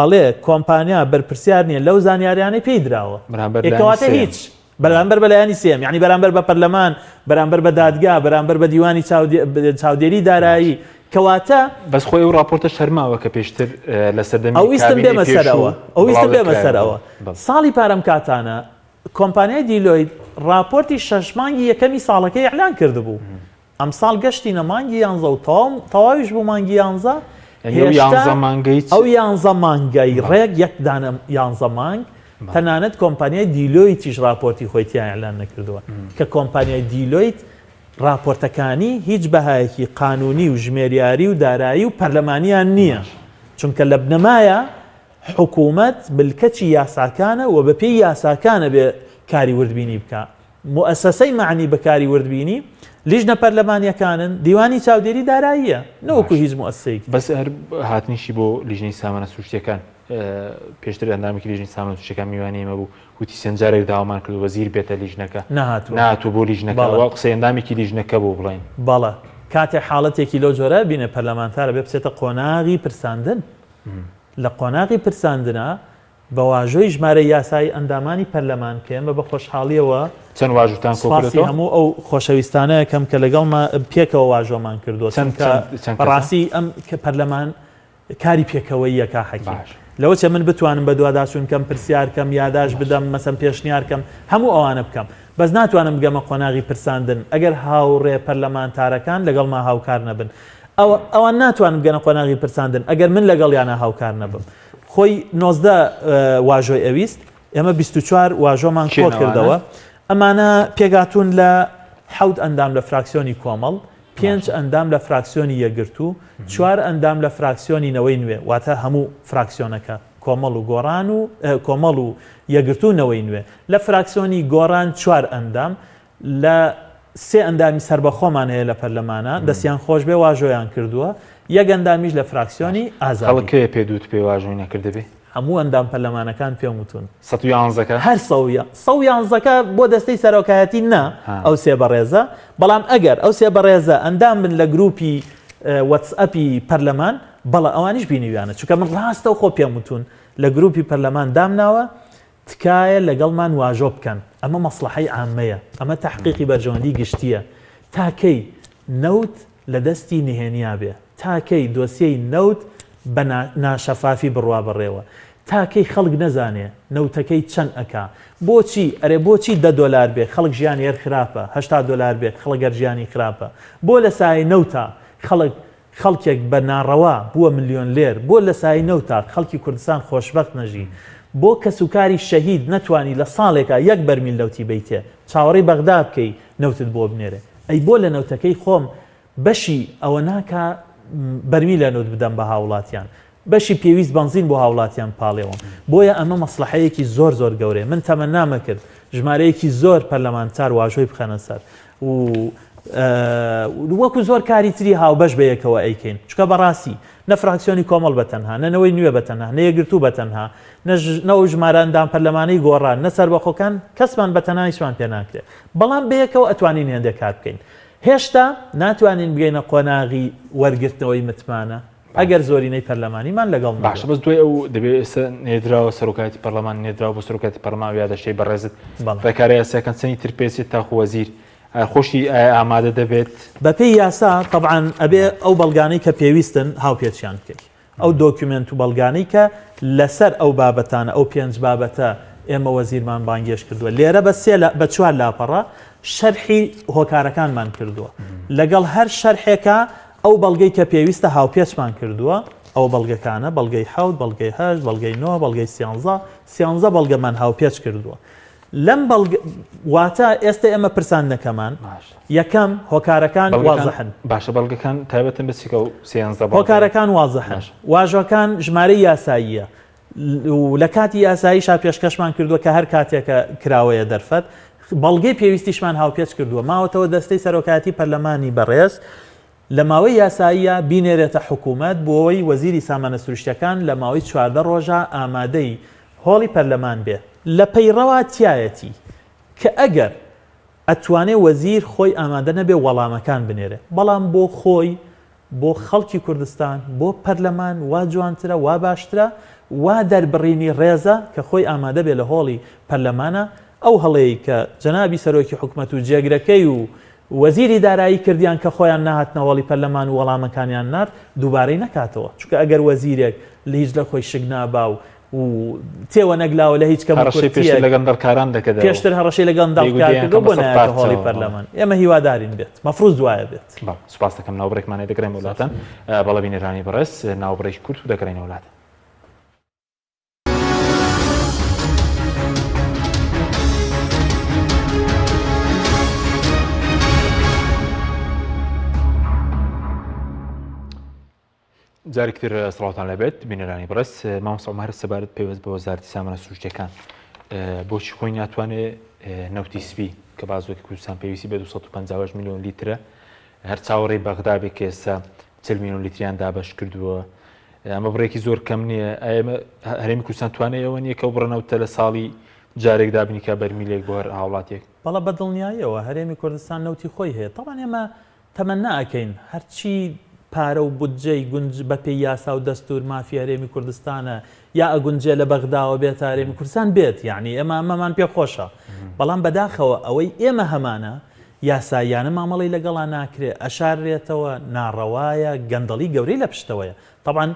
ئەڵێ کۆمپانیا بەرپرسیار نییە لەو زانیاریانەی پێی دراوە بەرامبەر لایەنی کەواتە سێیەم. هیچ بەرامبەر بە لایەنی سێیەم یانی بەرامبەر بە پەرلەمان بەرامبەر بە دادگا بەرامبەر بە دیوانی چاودێری دارایی کەواتە. بەس خۆی ئەو ڕاپۆرتە شەرماوە کە پێشتر لە سەردەمی ئەو ویستم کابینەی بێمە پێشوو سەرەوە ئەو ویستم بڵاو بێمە دەکرایەوە. سەرەوە بەڵێ. ساڵی پار ئەم کاتانە کۆمپانیای دیلۆیت ڕاپۆرتی شەش مانگی یەکەمی ساڵەکەی ئیعلان کردبوو ئەمساڵ گەشتینە مانگی یانزە و تەواو تەواویش بوو مانگی یانزە یانی ئەو هێشتا یانزە مانگەی چ ئەو یانزە مانگەی بەڵێ. ڕێک یەک دانە یانزە مانگ بەڵێ. تەنانەت کۆمپانیای دیلۆیتیش ڕاپۆرتی خۆی تیا ئیعلان نەکردووە کە کۆمپانیای دیلۆیت ڕاپۆرتەکانی هیچ بەهایەکی قانونی و ژمێریاری و دارایی و پەرلەمانیان نییە چونکە لە بنەمایە حکوومەت ملکەچی یاساکانە و بەپێی یاساکانە بێ کاری وردبینی بکا موئەسەسەی مەعنی بە کاری وردبینی لیژنە پەرلەمانیەکانن، دیوانی چاودێری داراییە، نەوەکو باشە هیچ موئەسەسەیەکی تر. بەس هەر هاتنیشی بۆ لیژنەی سامانە سروشتیەکان پێشتر ئەندامێکی لیژنەی سامانە سروشتیەکان میوانی ئێمە بوو وتی چەند جارێک داوامان کرد وەزیر بێتە لیژنەکە نەهاتووە. نەهاتووە بۆ لیژنەکە بەڵێ. ئەوە قسەی ئەندامێکی لیژنەکە بوو بڵێین. بەڵێ کاتێ حاڵەتێکی لەو جۆرە بینێ پەرلەمانتار ئەبێ بچێتە قۆناغی پرساندن لە قۆناغی پرساندنا بە واژۆی ژمارەی یاسایی ئەندامانی پەرلەمان کە ئێمە بە خۆشحاڵییەوە چەند واژووتان سوپاسی کۆکردۆتەوە؟ هەموو ئەو خۆشەویستانە ئەکەم کە لەگەڵما پێکەوە واژۆمان کردووە چەند چونکە چەند چەند کەسە؟ بەڕاستی ئەم کە پەرلەمان کاری پێکەوەییە کا حەکیم باش. لەوەچێ من بتوانم بەدواداچوون کەم پرسیار کەم یاداشت باش. بدەم مەسەن پێشنیار کەم هەموو ئەوانە بکەم بەس ناتوانم بگەمە قۆناغی پرساندن ئەگەر هاوڕێ پەرلەمانتارەکان لەگەڵما هاوکار نەبن ئەوە ئەوان ناتوانن بگەنە قۆناغی پرساندن ئەگەر من لەگەڵیانا هاوکار نەبم خۆی 19 واژۆی ئەویست ئێمە 24 واژۆمان کۆ کردەوە ئەمانە پێگاتون لە حەوت ئەندام لە فراکسیۆنی کۆمەڵ پێنج ئەندام لە فراکسیۆنی یەکگرتوو چوار ئەندام لە فراکسیۆنی نەوەی نوێ واتە هەموو فراکسیۆنەکە کۆمەڵ و گۆڕان و کۆمەڵ و یەکگرتوو نەوەی نوێ لە فراکسیۆنی گۆڕان چوار ئەندام لە سێ ئەندامی سەربەخۆمان هەیە لە پەرلەمانا دەستیان خۆش بێ واژۆیان کردووە یەک ئەندامیش لە فراکسیۆنی ئازادی. خەڵک کێیە پێت وتبێ واژۆی نەکردبێ؟ هەموو ئەندام پەرلەمانەکان پێم وتوون. 111 کە؟ هەر 111 کە بۆ دەستەی سەرۆکایەتی نا ئەو سێ بەڕێزە، بەڵام ئەگەر ئەو سێ بەڕێزە ئەندام بن لە گروپی وەتسئەپی پەرلەمان بەڵێ ئەوانیش بینیویانە چونکە من ڕاستەوخۆ پێم وتوون لە گروپی پەرلەمان دامناوە تکایە لەگەڵمان واژۆ بکەن، ئەمە مەسڵەحەی عامەیە، ئەمە تەحقیقی بەرژەوەندی گشتییە، تا کەی نەوت لە دەستی نهێنیا بێ؟ تا کەی دۆسیەی نەوت بە ناشەفافی بڕوا بەڕێوە؟ تا کەی خەڵک نەزانێ نەوتەکەی چەند ئەکا؟ بۆچی، ئەرێ بۆچی دە دۆلار بێ خەڵک ژیانی هەر خراپە، 80 دۆلار بێ خەڵک هەر ژیانی خراپە؟ بۆ لە سایەی نەوتا خەڵک خەڵکێک بە ناڕەوا بووە ملیۆنلێر، بۆ لە سایەی نەوتا خەڵکی کوردستان خۆشبەخت نەژی؟ بۆ کەسوکاری شەهید نەتوانی لە ساڵێکا یەک بەرمیل نەوتی بەیتێ، چاوەڕێی بەغدا بکەی نەوتت بۆ بنێرێ؟ ئەی بۆ لە نەوتەکەی خۆم بەشی ئەوە ناکا بەرمیلە نەوت بدەم بە هاوڵاتیان، بەشی پێویست بەنزین بۆ هاوڵاتیان پاڵێوم؟ بۆیە ئەمە مەسڵەحەیەکی زۆر زۆر گەورەیە، من تەمەنامەکرد ژمارەیەکی زۆر پەرلەمانتار واژۆی بخەنە سەر و وەکو زۆر کاری تری هاوبەش بە یەکەوە ئەیکەین چونکە بەڕاستی نە فراکسیۆنی کۆمەڵ بە تەنها نە نەوەی نوێ بە تەنها نە یەکگرتوو بە تەنها نە ئەو ژمارە ئەندام پەرلەمانەی گۆڕان نە سەربەخۆکان کەسمان بە تەنها هیچمان پێ ناکرێت بەڵام بە یەکەوە ئەتوانین هێندێک کار بکەین هێشتا ناتوانین بگەینە قۆناغی وەرگرتنەوەی متمانە ئەگەر زۆرینەی پەرلەمانیمان لەگەڵ نەبێت. باشە بەس دوای ئەو دەبێ ئێستا نێردراوە سەرۆکایەتی پەرلەمان نێردراوە بۆ سەرۆکایەتی پەرلەمان ئەو یادەشتەی بەڕێزت بەڵێ. ڕێکارە یاسایەکان چەندی تر پێچێت تاکو وەزیر ئایا خۆشی ئایا ئامادە دەبێت؟ بەپێی یاسا تەبعەن ئەبێ ئەو بەڵگانەی کە پێویستن هاوپێچیان بکەی ئەو دۆکیومێنت و بەڵگانەی کە لەسەر ئەو بابەتانە ئەو پێنج بابەتە ئێمە وەزیرمان بانگێشت کردووە لێرە بە سێ بە چوار لاپەڕە شەرحی هۆکارەکانمان کردووە لەگەڵ هەر شەرحێکا ئەو بەڵگەی کە پێویستە هاوپێچمان کردووە، ئەوە بەڵگەکانە، بەڵگەی حەوت، بەڵگەی هەشت، بەڵگەی نۆ، بەڵگەی سیانزە، سیانزە بەڵگەمان هاوپێچ کردووە. لەم بەڵگە، واتە ئێستە ئێمە پرساندنەکەمان، یەکەم، هۆکارەکان وازحن. باشە بەڵگەکان تایبەتن بە چی کە ئەو سیانزە بەڵگەیە؟ هۆکارەکان وازحن. واژۆکان ژمارەی یاساییە و لە کاتی یاساییشا پێشکەشمان کردووە کە هەر کاتێکە کراوەیە دەرفەت، بەڵگەی پێویستیشمان هاوپێچ کردووە، ماوەتەوە دەستەی سەرۆکایەتی پەرلەمانی بەڕێز. لە ماوەی یاساییە بینێرێتە حکوومەت بۆوەی وەزیری سامانە سروشتیەکان لە ماوەی 14 ڕۆژە ئامادەی هۆڵی پەرلەمان بێ. لە پەیڕەوا تیایەتی کە ئەگەر ئەتوانێ وەزیر خۆی ئامادە نەبێ وەڵامەکان بنێرێ بەڵام بۆ خۆی بۆ خەڵکی کوردستان، بۆ پەرلەمان وا جوانترە، وا باشترە، وا دەربڕینی ڕێزە کە خۆی ئامادە بێ لە هۆڵی پەرلەمانا، ئەو هەڵەیەی کە جەنابی سەرۆکی حکومەت و جێگرەکەی و وەزیری دارایی کردیان کە خۆیان نەهاتنە هۆڵی پەرلەمان و وەڵامەکانیان نارد، دووبارەی نەکاتەوە. چونکە ئەگەر وەزیرێک لە هیچ لە خۆی شک نابا و و تێوە نەگلاوە لە هیچ کەم و هەڕەشەی پێشتر کورتیەک، لە گەندەڵکاران دەکرد و پێشتر هەڕەشەی لە دەیگوت گەندەڵکار دەیانکەم کردووە بۆ بە سەد نایەتە هۆڵی پارچەوە. بەڵێ. پەرلەمان؟ ئێمە هیوادارین بێت. مەفروز وایە بێت. بەڵێ سوپاس دەکەم ناوبڕێکمان هەیە دەگەڕێمەوە لاتان. بەڵێ بینەرانی بەڕێز ناوبڕێکی کورت و دەگەڕێینەوە لاتان. جارێکی تر سڵاوتان لێبێت بینەرانی بەڕێز مامۆستا عومەر سەبارەت پەیوەست بە وەزارەتی سامانە سروشتیەکان بۆچی خۆی ناتوانێ نەوتی سپی کە بازۆکی کوردستان پێویستی بە 258 میلیۆن لیترە هەر چاوەڕێی بەغدا بێ کە ئێستا 40 میلیۆن لیتریان دابەش کردووە ئەمە بڕێکی زۆر کەم نییە ئەمە هەرێمی کوردستان توانێت ئەوە نییە کە بڕە نەوتە لە ساڵی جارێک دابنیکە بەرمیلێک بۆ هەر هاوڵاتێک بەڵە بە دڵنیاییەوە هەرێمی کوردستان نەوتی خۆی هەیە تەبعەن ئێمە تەمەنا ئەکەین هەرچی پارە و بودجەی گونج بەپێی یاسا و دەستور مافی هەرێمی کوردستانە یا ئەگونجێ لە بەغداوە بێتە هەرێمی کوردستان بێت یەعنی ئێمە ئەمەمان پێ خۆشە بەڵام بەداخەوە ئەوەی ئێمە هەمانە یاساییانە مامەڵەی لەگەڵا ناکرێ ئەشاررێتەوە ناڕەوایە گەندەڵی گەورەی لە پشتەوەیە تەبعەن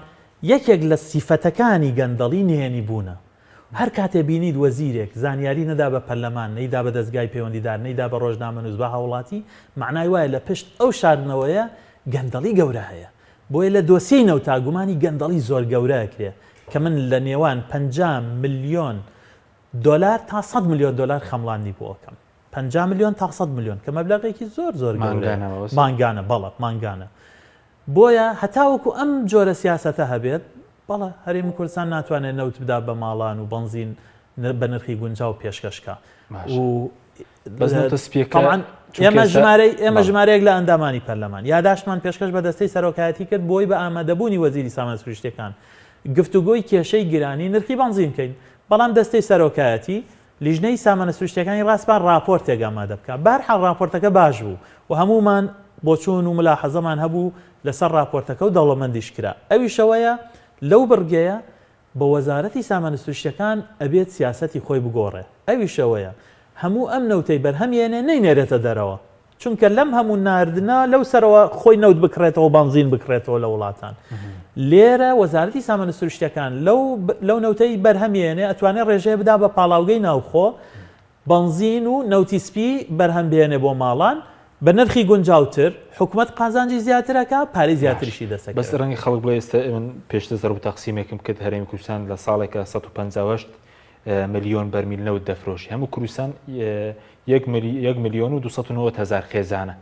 یەکێک لە سیفەتەکانی گەندەڵی نهێنی بوونە هەر کاتێ بینیت وەزیرێک زانیاری نەدا بە پەرلەمان، نەیدا بە دەزگای پەیوەندیدار، نەیدا بە ڕۆژنامەنووس، بە هاوڵاتی، مەعنای وایە لە پشت ئەو شاردنەوەیە گەندەڵی گەورە هەیە. بۆیە لە دۆسیەی نەوتا گومانی گەندەڵی زۆر گەورە ئەکرێ کە من لە نێوان 50 ملیۆن دۆلار تا 100 ملیۆن دۆلار خەمڵاندنی بۆ ئەکەم. 50 ملیۆن تا 100 ملیۆن کە مەبلەغێکی زۆر زۆر گەورەیە. مانگانە مەبەست؟ مانگانە، بەڵێ مانگانە. بۆیە هەتاوەکو ئەم جۆرە سیاسەتە هەبێت، بەڵێ هەرێمی کوردستان ناتوانێت نەوت بدا بە ماڵان و بەنزین بە نرخی گونجاو پێشکەش کا و بەس نەوتە سپیەکە تەبعەن چونکە ئێمە ئێستا ژمارەی ئێمە بەڵێ. ژمارەیەک لە ئەندامانی پەرلەمان یاداشتمان پێشکەش بە دەستەی سەرۆکایەتی کرد بۆی بە ئامادەبوونی وەزیری سامانە سروشتیەکان گفتوگۆی کێشەی گرانی نرخی بەنزین بکەین بەڵام دەستەی سەرۆکایەتی لیژنەی سامانە سروشتیەکانی ڕاسپارد ڕاپۆرتێک ئامادە بکا. بەهەرحاڵ ڕاپۆرتەکە باش بوو و هەموومان بۆچوون و ملاحەزەمان هەبوو لەسەر ڕاپۆرتەکە و دەوڵەمەندیش کرا. ئەویش ئەوەیە لەو بڕگەیە بە وەزارەتی سامانە سروشتیەکان ئەبێت سیاسەتی خۆی بگۆڕێ. ئەویش ئەوەیە هەموو ئەم نەوتەی بەرهەم یەنێ نەینێرێتە دەرەوە. چونکە لەم هەموو ناردنە لەو سەرەوە خۆی نەوت بکڕێتەوە بەنزین بکڕێتەوە لە وڵاتان لێرە وەزارەتی سامانە سروشتەکان لەو لەو نەوتەی بەرهەمێنێ ئەتوانێت ڕێژەیە بدا بە پاڵاوگەی ناوخۆ بەنزین و نەوتی سپی بەرهەم بێنێ بۆ ماڵان بە نرخی گونجاوتر حکومەت قازانجی زیاترەکە پارەی زیاتریشی دەسەکە بەس ڕەنگە خەڵک بڵێ ئێستا من پێشتر زەرب و تەقسیمێکم کرد هەرێمی کوردستان لە ساڵێکە 158 ملیۆن بەرمیل نەوت دەفرۆشی هەموو کوردستان یەک ملیۆن و 290 هزار خێزانە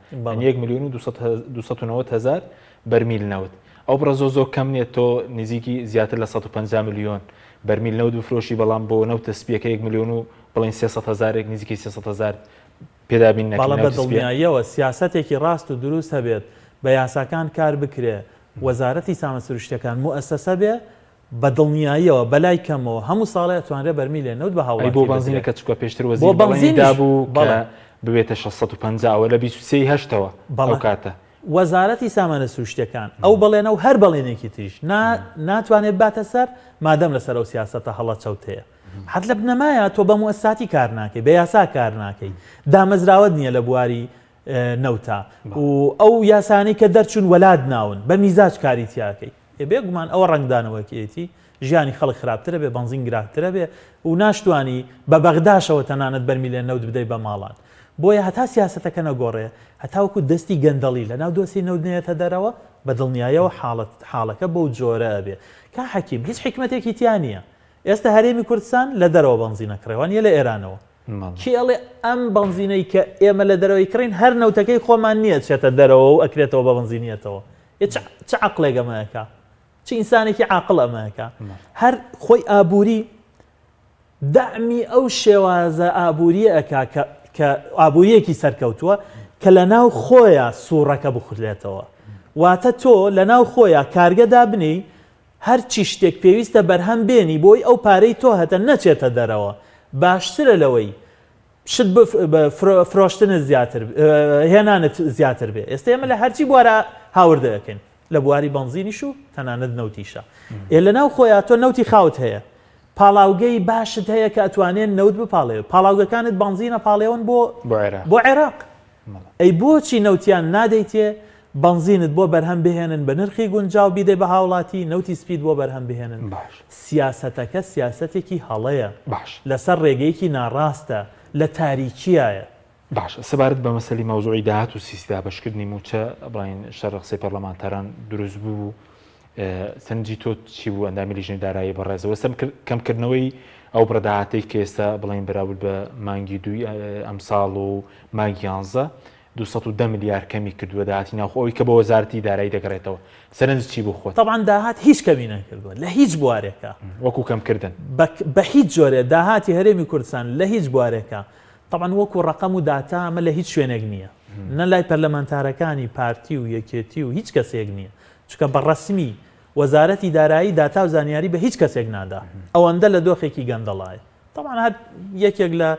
یەک ملیۆن و 290 هزار بەرمیل نەوت ئەو بڕە زۆر زۆر کەم نییە تۆ نزیکی زیاتر لە 150 ملیۆن بەرمیل نەوت بفرۆشی بەڵام بۆ نەوتە سپیەکە یەک ملیۆن و بڵین 300 هزارێک نزیکی 300 هزار پێدابین نەکەین بەڵێ نەوتی سپیە. بەدڵنیاییەوە سیاسەتێکی ڕاست و دروست هەبێت بە یاساکان کار بکرێ وەزارەتی سامانە سروشتیەکان موئەسەسە بێ بە دڵنیاییەوە بەلای کەمەوە هەموو ساڵێ ئەتوانرێ بەرمیلێ نەوت بە ئەی هاوڵاتی بۆ بدرێ. بەنزینەکە چونکە پێشتر بۆ وەزیر بەڵێنی بەنزینیش دابوو کە بەڵێ. ببێتە 650 ئەوە لە 23 ی هەشتەوە ئەو بەڵێ. کاتە. وەزارەتی سامانە سروشتیەکان ئەو بەڵێنە و هەر بەڵێنێکی تریش نا ناتوانێ بباتە سەر مادەم لەسەر ئەو سیاسەتە هەڵە چەوتەیە. هەر لە بنەمایا تۆ بە موئەسساتی کار ناکەی، بە یاسا کار ناکەی، دامەزراوەت نییە لە بواری نەوتا و ئەو یاسانەی کە دەرچوون وەلات ناون، بە میزاج کاری تیاکەی. ئێ بێگومان ئەوە ڕەنگدانەوەکەیەتی، ژیانی خەڵک خراپترە بێ، بەنزین گرانترە بێ و ناشتوانی بە بەغداشەوە تەنانەت بەرمیلێ نەوت بدەی بە ماڵان. بۆیە هەتا سیاسەتەکە نەگۆڕێ، هەتاوەکو دەستی گەندەڵی لە ناو دۆسیەی نەوت نەیەتە دەرەوە، بە دڵنیایەوە حاڵەت حاڵەکە بەو جۆرە ئەبێ. کاک حەکیم هیچ حیکمەتێکی تیا نییە. ئێستا هەرێمی کوردستان لە دەرەوە بەنزین ئەکڕێ وانییە لە ئێرانەوە. کێ ئەڵێ ئەم بەنزینەی کە ئێمە لە دەرەوەی کڕین هەر نەوتەکەی خۆمان نییە چێتە دەرەوە و ئەکرێتەوە بە بەنزینیەتەوە ئێ چ چ عەقڵێک ئەمە ئەکا چ ئینسانێکی عاقڵ ئەمە ئەکا هەر خۆی ئابووری دەعمی ئەو شێوازە ئابووریە ئەکا کە کە ئابووریەکی سەرکەوتووە کە لە ناو خۆیە سوڕەکە بخولێتەوە. واتە تۆ لەناو خۆیا کارگە دابنێی هەرچی شتێک پێویستە بەرهەم بێنی بۆی ئەو پارەی تۆ هەتە نەچێتە دەرەوە باشترە لەوەی شت فرۆشتنت زیاتر هێنانت زیاتر بێ ئێستا ئێمە لە هەرچی بوارە هاوردە ئەکەین لە بواری بەنزینیش و تەنانەت نەوتیشە ئێ لەناو خۆیا تۆ نەوتی خاوت هەیە پاڵاوگەی باشت هەیە کە ئەتوانێن نەوت بپاڵێ پاڵاوگەکانت بەنزینە پاڵێون بۆ بۆ عێراق ئەی بۆچی نەوتیان نادەیتێ بەنزینت بۆ بەرهەم بهێنن بە نرخی گونجاو بیدەی بە هاوڵاتی نەوتی سپیت بۆ بەرهەم بهێنن باش. سیاسەتەکە سیاسەتێکی هەڵەیە باش. لەسەر ڕێگەیەکی ناڕاستە لە تاریکیایە. باشە سەبارەت بە مەسەلی مەوزوعی داهات و سیستی دابەشکردنی مووچە بڵێین شەڕە قسەی پەرلەمانتاران دروست بوو سەرنجی تۆ چی بوو ئەندامی لیژنەی دارایی بەڕێزەوە سەم کەمکردنەوەی ئەو بڕە داهاتەی کە ئێستا بڵێین بەراورد بە مانگی دووی ئەمساڵ و مانگی یانزە 210 ملیار کەمی کردووە داهاتی ناوخۆ ئەوی کە بۆ وەزارەتی دارایی دەگەڕێتەوە سەرنج چی بوو خۆت؟ تەبعەن داهات هیچ کەمی نەکردووە لە هیچ بوارێکا. وەکو کەمکردن. بە هیچ جۆرێ داهاتی هەرێمی کوردستان لە هیچ بوارێکا تەبعەن وەکو ڕەقەم و داتا ئەمە لە هیچ شوێنێک نییە نە لای پەرلەمانتارەکانی پارتی و یەکێتی و هیچ کەسێک نییە چونکە بە ڕەسمی وەزارەتی دارایی داتا و زانیاری بە هیچ کەسێک نادا ئەوەندە لە دۆخێکی گەندەڵایە تەبعەن هەر یەکێک لە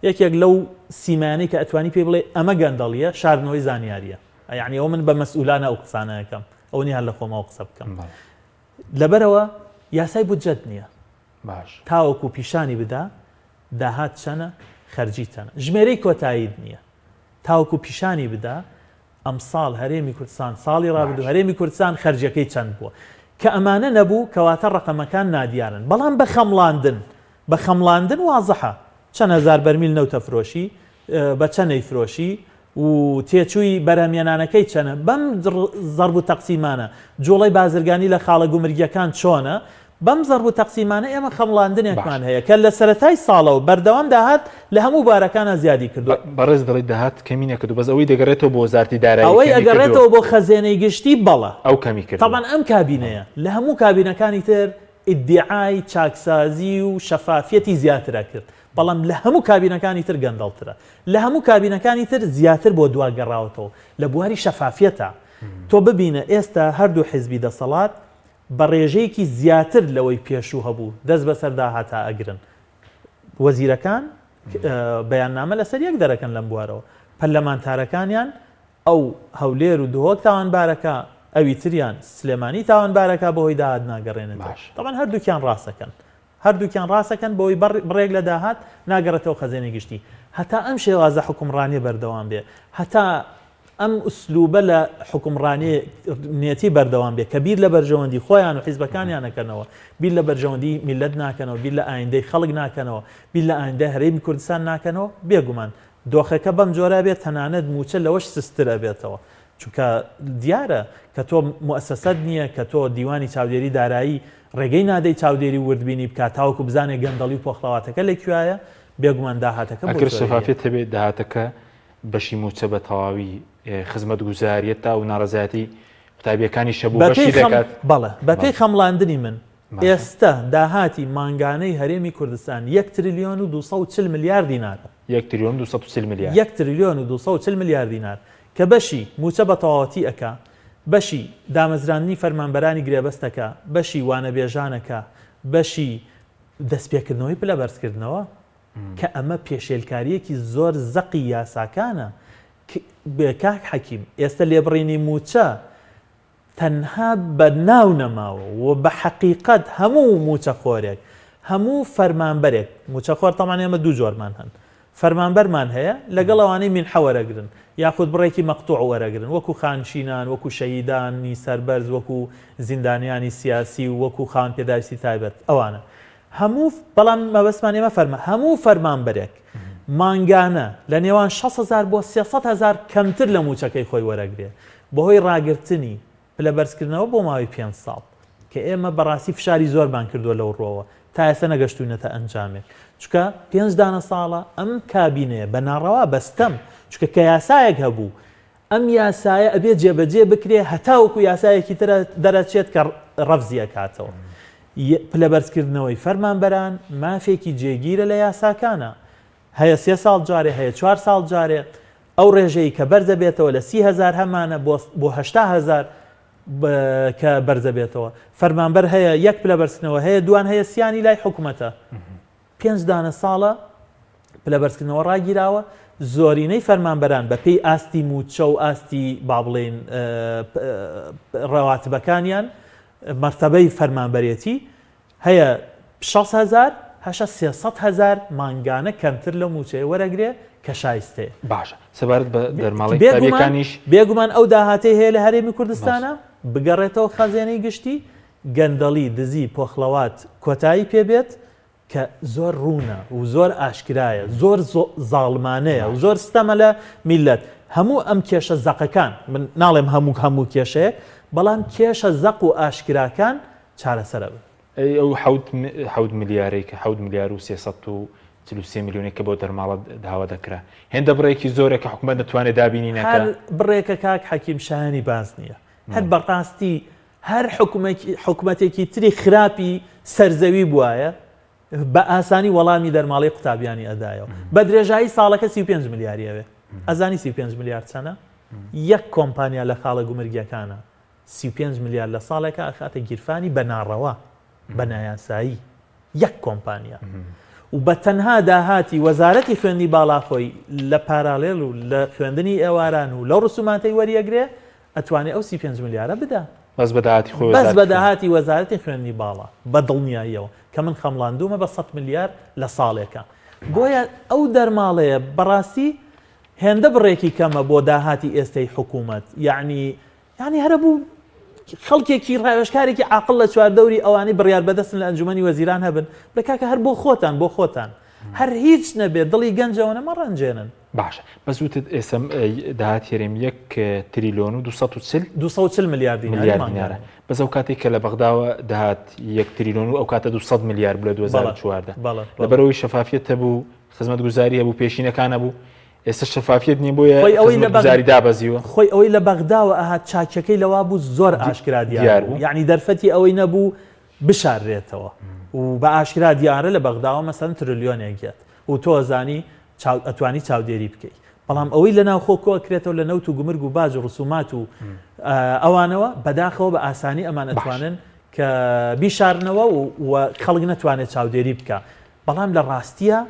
یەکێک لەو سیمایانەی کە ئەتوانی پێی بڵێ ئەمە گەندەڵیە شاردنەوەی زانیاریە یعنی ئەوە من بە مەسئولانە ئەو قسانە ئەکەم ئەوە نیە هەر لە خۆمەوە قسە بکەم لەبەرەوە یاسای بودجەت نییە باش تاوەکو پیشانی بدا داهات چەنە خەرجی چەنە ژمێرەی کۆتاییت نییە تاوەکو پیشانی بدا ئەمساڵ هەرێمی کوردستان ساڵی ڕابردوو هەرێمی کوردستان خەرجیەکەی چەند بووە؟ کە ئەمانە نەبوو کەواتە ڕەقەمەکان نادیارن بەڵام بە خەمڵاندن بە خەمڵاندن وازحە چەند هەزار بەرمیل نەوتە فرۆشی بە چەند ئەیفرۆشی و تێچووی بەرهەمێنانەکەی چەنە بەم زەرب و تەقسیمانە جوڵەی بازرگانی لە خاڵە گومرگیەکان چۆنە بەم زەرب و تەقسیمانە ئێمە خەمڵاندنێکمان باشە. هەیە کە لە سەرەتای ساڵەوە بەردەوام داهات لە هەموو بوارەکانا زیادی کردووە. بەڕێز دەڵێی داهات کەمی نەکردووە بەس ئەوەی دەگەڕێتەوە بۆ وەزارەتی دارایی ئەوەی کەمی کردووە. ئەگەڕێتەوە بۆ خەزێنەی گشتی بەڵێ. ئەو کەمی کردووە. تەبعەن ئەم کابینەیە لە هەموو کابینەکانی تر ئیدیعای چاکسازی و شەفافیەتی زیاتر ئەکرد بەڵام لە هەموو کابینەکانی تر گەندەڵترە. لە هەموو کابینەکانی تر زیاتر بۆ دوا گەڕاوەتەوە لە بواری شەفافیەتا. تۆ ببینە ئێستا هەردوو حیزبی دەسەڵات بە ڕێژەیەکی زیاتر لەوەی پێشوو هەبوو دەست بەسەر داهاتا ئەگرن. وەزیرەکان بەیاننامە لەسەر یەک دەرەکەن لەم بوارەوە. پەرلەمانتارەکانیان ئەو هەولێر و دهۆک تاوانبارەکە، ئەوی تریان سلێمانی تاوانبارەکە بەهۆی داهات ناگەڕێنێتەوە. تەبعەن هەردووکیان ڕاستەکەن. هەردووکیان ڕاستەکەن بەوەی بڕێک لە داهات ناگەڕێتەوە خەزێنەی گشتی. هەتا ئەم شێوازە حوکمڕانیە بەردەوام بێ، هەتا ئەم ئوسلوبە لە حوکمڕانێتی بەردەوام بێ کە بیر لە بەرژەوەندی خۆیان و حیزبەکانیان ئەکەنەوە، بیر لە بەرژەوەندی میللەت ناکەنەوە، بیر لە ئایندەی خەڵک ناکەنەوە، بیر لە ئایندەی هەرێمی کوردستان ناکەنەوە، بێگومان دۆخەکە بەم جۆرە ئەبێت، تەنانەت مووچە لەوەش سستر ئەبێتەوە. چونکە دیارە کە تۆ موئەسەسەت نییە، کە تۆ دیوانی چاودێری دارایی ڕێگەی نادەی چاودێری و وردبینی بکات تاوەکو بزانێت گەندەڵی و پۆخڵەواتەکە لە کوێیە، بێگومان داهاتەکە بەو ئەگەر جۆرەیە. شەفافیەت هەبێت داهاتەکە بەشی مووچە بە تەواوی خزمەتگوزاریە تا و ناڕەزایەتی قوتابیەکانیش هەبوو بەپێی بەشی خەم دەکات. بەڵێ بەپێی بەڵێ. خەمڵاندنی من باشە. ئێستە داهاتی مانگانەی هەرێمی کوردستان یەک تریلیۆن و 240 ملیار دینارە. یەک تریلیۆن و 240 ملیار. یەک تریلیۆن و 240 ملیار دینار کە بەشی مووچە بە تەواوەتی ئەکا، بەشی دامەزراندنی فەرمانبەرانی گرێبەست ئەکا، بەشی وانەبێژان ئەکا، بەشی دەستپێکردنەوەی پلەبەرزکردنەوە کە ئەمە پێشێلکارییەکی زۆر زەقی یاساکانە کاک حەکیم ئێستە لێبڕینی مووچە تەنها بە ناو نەماوە و بە حەقیقەت هەموو مووچەخۆرێک هەموو فەرمانبەرێک مووچەخۆر تەبعەن ئێمە دوو جۆرمان هەن فەرمانبەرمان هەیە لەگەڵ ئەوانەی مینحە وەرەگرن یاخود بڕێکی مەقتوع وەرەگرن وەکو خانشینان وەکو شەهیدانی سەربەرز وەکو زیندانیانی سیاسی و وەکو خاوەن پێداویستی تایبەت ئەوانە هەموو بەڵام مەبەستمان ئێمە فەرمە هەموو فەرمانبەرێک مانگانە لە نێوان 6 هەزار بۆ 300 هەزار کەمتر لە مووچەکەی خۆی وەرەگرێ بەهۆی ڕاگرتنی پلە بەرزکردنەوە بۆ ماوەی پێنج ساڵ کە ئێمە بەڕاستی فشاری زۆرمان کردووە لەو ڕووەوە تا ئێستا نەگەشتوینەتە ئەنجامێک چونکە پێنج دانە ساڵە ئەم کابینەیە بە ناڕەوا بە ستەم چونکە کە یاسایەک هەبوو ئەم یاسایە ئەبێ جێبەجێ بکرێ هەتاوەکو یاسایەکی تر دەرەچێت کە ڕەفزی ئەکاتەوە. پلەبەرزکردنەوەی فەرمانبەران مافێکی جێگیرە لە یاساکانا. هەیە سێ ساڵ جارێ، هەیە چوار ساڵ جارێ. ئەو ڕێژەی کە بەرزەبێتەوە لە 30 هەزار هەمانە بۆ 80 هەزار. کە بەرزەبێتەوە. فەرمانبەر هەیە یەک پلە بەرزکردنەوە هەیە دوان هەیە سیانی لای حکومەتە. پێنج دانە ساڵە پلە بەرزکردنەوە ڕاگیراوە، زۆرینەی فەرمانبەران بە پێی ئاستی مووچە و ئاستی با بڵێین ڕەواتبەکانیان مەرتەبەی فەرمانبەرێتی هەیە 6 هەزار هەشە 300 هەزار مانگانە کەمتر لەو مووچەیە وەرەگرێ کە شایستەیە. باشە سەبارەت بە دەرماڵەی قوتابیەکانیش؟ بێگومان ئەو داهاتەی هەیە لە هەرێمی کوردستانە بگەڕێتەوە خەزێنەی گشتی، گەندەڵی، دزی، پۆخڵەوات کۆتایی پێ بێت، کە زۆر ڕوونە و زۆر ئاشکرایە، زۆر زاڵمانەیە و زۆر ستەمە لە میللەت، هەموو ئەم کێشە زەقەکان، من ناڵێم هەموو هەموو کێشەیەک، بەڵام کێشە زەق و ئاشکراکان چارەسەر ئەبن. ئەی ئەو حەوت ملیارەی کە حەوت ملیار و 343 ملیۆنێک کە بۆ دەرماڵە داوا دەکرا، هێندە بڕێکی زۆرە کە حکومەت نەتوانێت دابینی نەکا؟ هەر بڕێکە کاک حەکیم شایانی باس نییە. هەر بەڕاستی هەر حکومەتێکی تری خراپی سەرزەوی بوایە بە ئاسانی وەڵامی دەرماڵەی قوتابیانی ئەدایەوە بە درێژایی ساڵەکە 35 ملیاری ئەوێ ئەزانی 35 ملیار چەنە یەک کۆمپانیا لە خاڵە گومرگیەکانە 35 ملیار لە ساڵێکە ئەخاتە گیرفانی بە ناڕەوا بە نایاسایی یەک کۆمپانیا و بە تەنها داهاتی وەزارەتی خوێندنی باڵا خۆی لە پارالێل و لە خوێندنی ئێواران و لەو ڕسوماتەی وەریەگرێ ئەتوانێ ئەو 35 ملیارە بدا. بەس بە داهاتی خۆی بەس بە داهاتی وەزارەتی خوێندنی باڵا بە دڵنیاییەوە کە من خەمڵاندوومە بە 100 ملیار لە ساڵێکا. بۆیە ئەو دەرماڵەیە بەڕاستی هێندە بڕێکی کەمە بۆ داهاتی ئێستەی حکوومەت یەعنی یانی هەرەبوو خەڵکێکی ڕاوێژکارێکی عاقڵ لە چواردەوری ئەوانەی بڕیار بەدەستن لە ئەنجومەنی وەزیران هەبن بڵێ کاکە هەر بۆ خۆتان بۆ خۆتان هەر هیچ نەبێت دڵی گەنجەوە نەمەڕەنجێنن. باشە بەس وتت ئێستا داهاتی هەرێم یەک تریلۆن و 240 240 ملیار دیناری ملیار دینارە بەس ئەو کاتێک کە لە بەغداوە دەهات یەک تریلۆن و ئەو کاتە 200 ملیار بوو لە 2014 لەبەرەوەی شەفافیەت هەبوو خزمەتگوزاری هەبوو پێشینەکان هەبوو ئێستا شەفافیەت نیە بۆیە خۆی ئەوەی لە خزمەتگوزاری دابەزیوە. خۆی ئەوەی لە بەغداوە ئەهات چاکیەکەی لەوا بوو زۆر ئاشکرا دیار بوو یەعنی دەرفەتی ئەوەی نەبوو بشاررێتەوە و بە ئاشکرا دیارە لە بەغداوە مەسەلەن ترلیۆنێک یەت و تۆ ئەزانی چاو ئەتوانی چاودێری بکەی بەڵام ئەوەی لە ناوخۆ کۆ ئەکرێتەوە لە نەوت و گومرگ و باج و ڕسومات و ئەوانەوە بەداخەوە بە ئاسانی ئەمان ئەتوانن کە بیشارنەوە و خەڵک نەتوانێت چاودێری بکە بەڵام لە ڕاستیە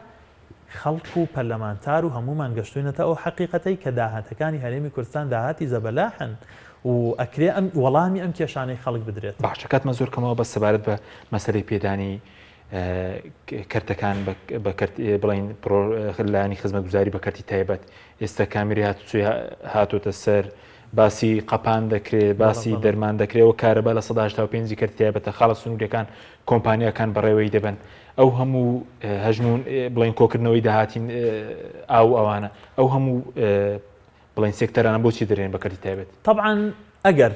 خەڵک و پەرلەمانتار و هەموومان گەشتوینەتە ئەو حەقیقەتەی کە داهاتەکانی هەرێمی کوردستان داهاتی زەبەلاحن و ئەکرێ ئەم وەڵامی ئەم کێشانەی خەڵک بدرێت. باشە کاتمان زۆر کەمەوە بەس سەبارەت بە مەسەلەی پێدانی کەرتەکان بە کەرت بڵین لایەنی خزمەتگوزاری بە کەرتی تایبەت ئێستا کامیری هاتوچۆی هاتۆتە سەر باسی قەپان دەکرێت باسی دەرمان دەکرێت و کارەبا لە 185 کەرتی تایبەتە خاڵە سنووریەکان کۆمپانیاکان بەڕێوەی دەبەن ئەو هەموو هەژموون بڵێن کۆکردنەوەی داهاتین ئاو ئەوانە ئەو هەموو بڵێن سێکتەرانە بۆچی دەرێن بە کەرتی تایبەت؟ تەبعەن ئەگەر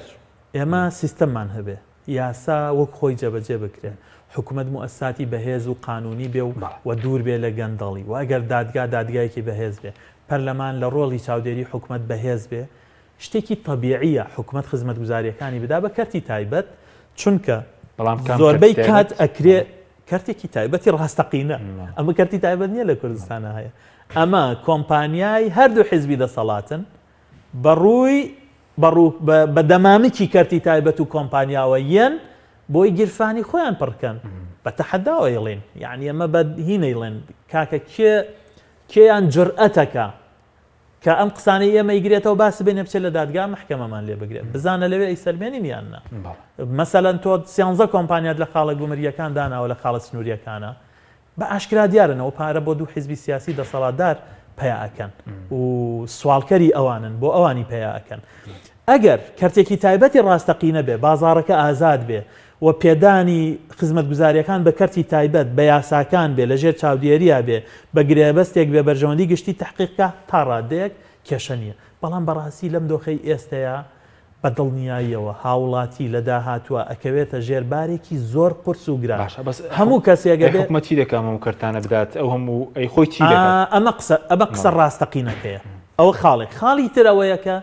ئێمە سیستەممان هەبێ یاسا وەک خۆی جێبەجێ بکرێ حکومەت موئەسساتی بەهێز و قانونی بێ و و دوور بێ لە گەندەڵی و ئەگەر دادگا دادگایەکی بەهێز بێ پەرلەمان لە ڕۆڵی چاودێری حکومەت بەهێز بێ شتێکی تەبیعیە حکومەت خزمەتگوزاریەکانی بدا بە کەرتی تایبەت چونکە بەڵام کام زۆربەی کەرتی کات تایبەت؟ ئەکرێ کەرتێکی تایبەتی ڕاستەقینە ئەمە کەرتی تایبەت نییە لە کوردستانە هەیە ئەمە کۆمپانیای هەردوو حیزبی دەسەڵاتن بە ڕووی بە ڕوو بە دەمامکی کەرتی تایبەت و کۆمپانیاوە یەن بۆی گیرفانی خۆیان پڕکەن بە تەحەداوە یڵین یعنی ئەمە بە هی نەیڵێن کاکە کێ کێیان جورئەتەکە کە ئەم قسانەی ئێمە ئیگرێتەوە با سبەینێ بچێت لە دادگا مەحکەمەمان لێ بگرێت بزانە لەوێ ئەیسەلمێنین یان نا مەسەلەن تۆ سیانزە کۆمپانیات لە خاڵە گومرگیەکان داناوە لە خاڵە سنووریەکانە بە ئاشکرا دیارن ئەوە پارە بۆ دوو حیزبی سیاسی دەسەڵاتدار پەیا ئەکەن و سواڵکەری ئەوانن بۆ ئەوانی پەیا ئەکەن ئەگەر کەرتێکی تایبەتی ڕاستەقینە بێ بازاڕەکە ئازاد بێ و پێدانی خزمەتگوزارییەکان بە کەرتی تایبەت بە یاساکان بێ لە ژێر چاودێرییا بێ بە گرێبەستێک بێ بەرژەوەندی گشتی تەحقیق کا تا ڕادەیەک کێشە نییە بەڵام بەڕاستی لەم دۆخەی ئێستەیا بە دڵنیاییەوە هاوڵاتی لە داهاتووا ئەکەوێتە ژێر بارێکی زۆر قورس و گران باشە بەس هەموو کەسێک ئەی ئەبێ حکومەت چی دەکا ئەم هەموو کەرتانە بدات ئەو هەموو ئەی خۆی چی دەکات؟ ئەمە قسە ئەمە قسە ڕاستەقینەکەیە ئەوە خاڵێک خاڵی تر ئەوەیە کە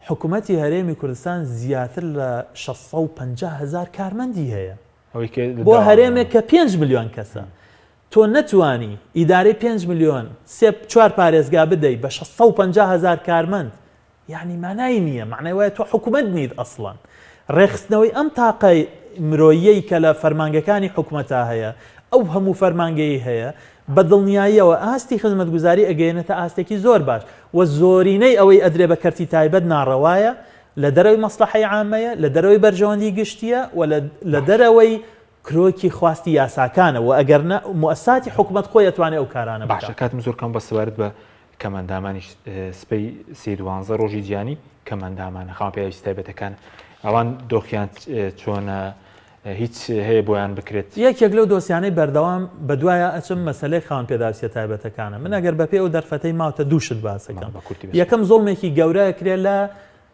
حکومەتی هەرێمی کوردستان زیاتر لە 650 هەزار کارمەندی هەیە ئەوەی کە لە بۆ داوام هەرێمێک کە 5 ملیۆن کەسە تۆ نەتوانی ئیدارەی 5 ملیۆن سێ چوار پارێزگا بدەی بە 650 هەزار کارمەند یانی مانای نییە مانای وایە تۆ حکومەت نیت ئەسڵەن. ڕێکخستنەوەی ئەم تاقە مرۆییەی کە لە فەرمانگەکانی حکومەتا هەیە، ئەو هەموو فەرمانگەیەی هەیە، بە دڵنیاییەوە ئاستی خزمەتگوزاری ئەگەیەنێتە ئاستێکی زۆر باش و زۆرینەی ئەوەی ئەدرێ بە کەرتی تایبەت ناڕەوایە، لە دەرەوەی مەسڵەحەی عامەیە، لە دەرەوەی بەرژەوەندی گشتییە و لە دەرەوەی کرۆکی خواستی یاساکانە و ئەگەر نا موئەسساتی حکومەت خۆی ئەتوانێ ئەو کارانە بکا. باشە کاتم زۆر کەم بەس سەبارەت بە کەمئەندامانیش سبەی سێ دوانزە ڕۆژی جیهانی کەمئەندامانە خاوەن پێداویستی تایبەتەکان ئەوان دۆخیان چۆنە هیچ هەیە بۆیان بکرێت؟ یەکێک لەو دۆسیانەی بەردەوام بەدوایا ئەچم مەسەلەی خاوەن پێداویستیە تایبەتەکانە من ئەگەر بەپێی ئەو دەرفەتەی ماوتە دوو شت باسەکەم یەکەم زوڵمێکی گەورە ئەکرێ لە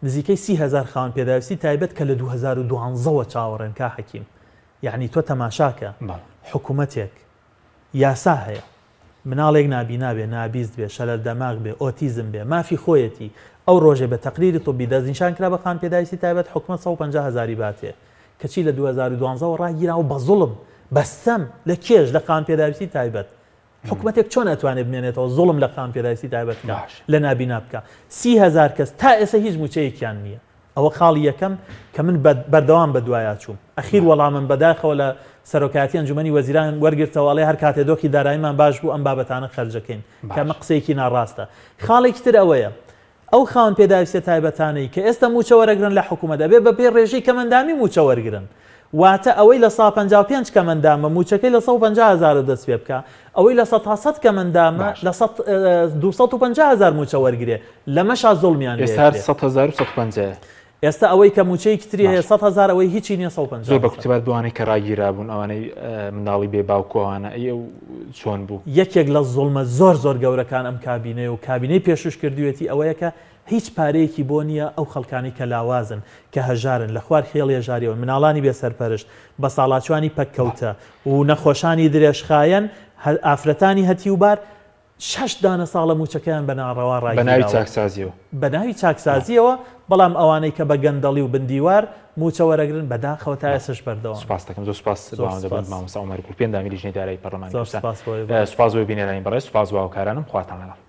نزیکەی 30هزار خاوەن پێداویستی تایبەت کە لە 2012ەوە چاوەڕێن کا حەکیم یعنی تۆ تەماشاکە حکوومەتێک یاسا هەیە مناڵێک نابینا بێ، نابیست بێ، شەلەل دەماغ بێ، ئۆتیزم بێ، مافی خۆیەتی، ئەو ڕۆژەی بە تەقریری طبی دەستنیشان کرا بە خاوەن پێداویستی تایبەت حکومەت 150 هەزاری باتێ، کەچی لە 2012 وە ڕاگیراوە بە زوڵم، بە ستەم، لە کێش، لە خاوەن پێداویستی تایبەت. حکومەتێک چۆن ئەتوانێ بمێنێتەوە زوڵم لە خاوەن پێداویستی تایبەت بکا، لە نابینا بکا؟ 30 هەزار کەس تا ئێستا هیچ مووچەیەکیان نییە. ئەوە خاڵی یەکەم کە من بەردەوام بەدوایا چووم. ئەخیر وەڵامم بەداخەوە لە سەرۆکایەتی ئەنجومەنی وەزیران وەرگرتەوە ئەڵێ هەر کاتێ دۆخی داراییمان باش بوو ئەم بابەتانە خەرجەکەین کە ئەمە قسەیەکی ناڕاستە. خاڵێکی تر ئەوەیە ئەو خاوەن پێداویستیە تایبەتانەی کە ئێستا مووچە وەرەگرن لە حکومەت ئەبێ بەپێی ڕێژەی کەمئەندامی مووچە وەرگرن. واتە ئەوەی 55% کەمئەندامە مووچەکەی لە 150 هەزارەوە دەست پێ بکا، ئەوەی 100% کەمئەندامە باش. لە 250 هەزار مووچە وەرگرێ، لەمەشا زوڵمیان لێ ئێستا هەر ئەکرێ. سەد هەزار و 150 یە. ئێستا ئەوەی کە مووچەیەکی تری هەیە باش. 100 هەزار ئەوەی هیچی نیە 150 زۆر بە هەزار. کورتی بات بۆ ئەوانەی کە ڕاگیرابوون ئەوانەی منداڵی بێ باوک و ئەوانە ئەی ئەو چۆن بوو؟ یەکێک لە زوڵمە زۆر زۆر گەورەکان ئەم کابینەیە و کابینەی پێشووش کردوویەتی ئەوەیە کە هیچ پارەیەکی بۆ نییە ئەو خەڵکانەی کە لاوازن، کە هەژارن، لە خوار خێڵی هەژاریەوەن، مناڵانی بێ سەرپەرشت، بەساڵاچوانی پەککەوتە و نەخۆشانی درێژخایەن، ئافرەتانی هەتیوبار، شەش دانە ساڵە مووچەکەیان بە ناڕەوا بە ناوی ڕاگیراوە. چاکسازیەوە. بە ناوی چاکسازیەوە، بەڵام ئەوانەی کە بە گەندەڵی و بن دیوار مووچە وەرەگرن بەداخەوە تا ئێستەش بەردەوامن. سوپاست دەکەم. زۆر سوپاس زۆر بۆ سوپاس. مامۆستا عومەر گوڵپی ئەندامی لیژنەی دارایی پەرلەمانی زۆر کوردستان. سوپاس بۆ ئێوە بەڕێز. سوپاس بۆ بینەرانی بەڕێز، سوپاس بۆ هاوکارانم. خواتان لەگەڵ.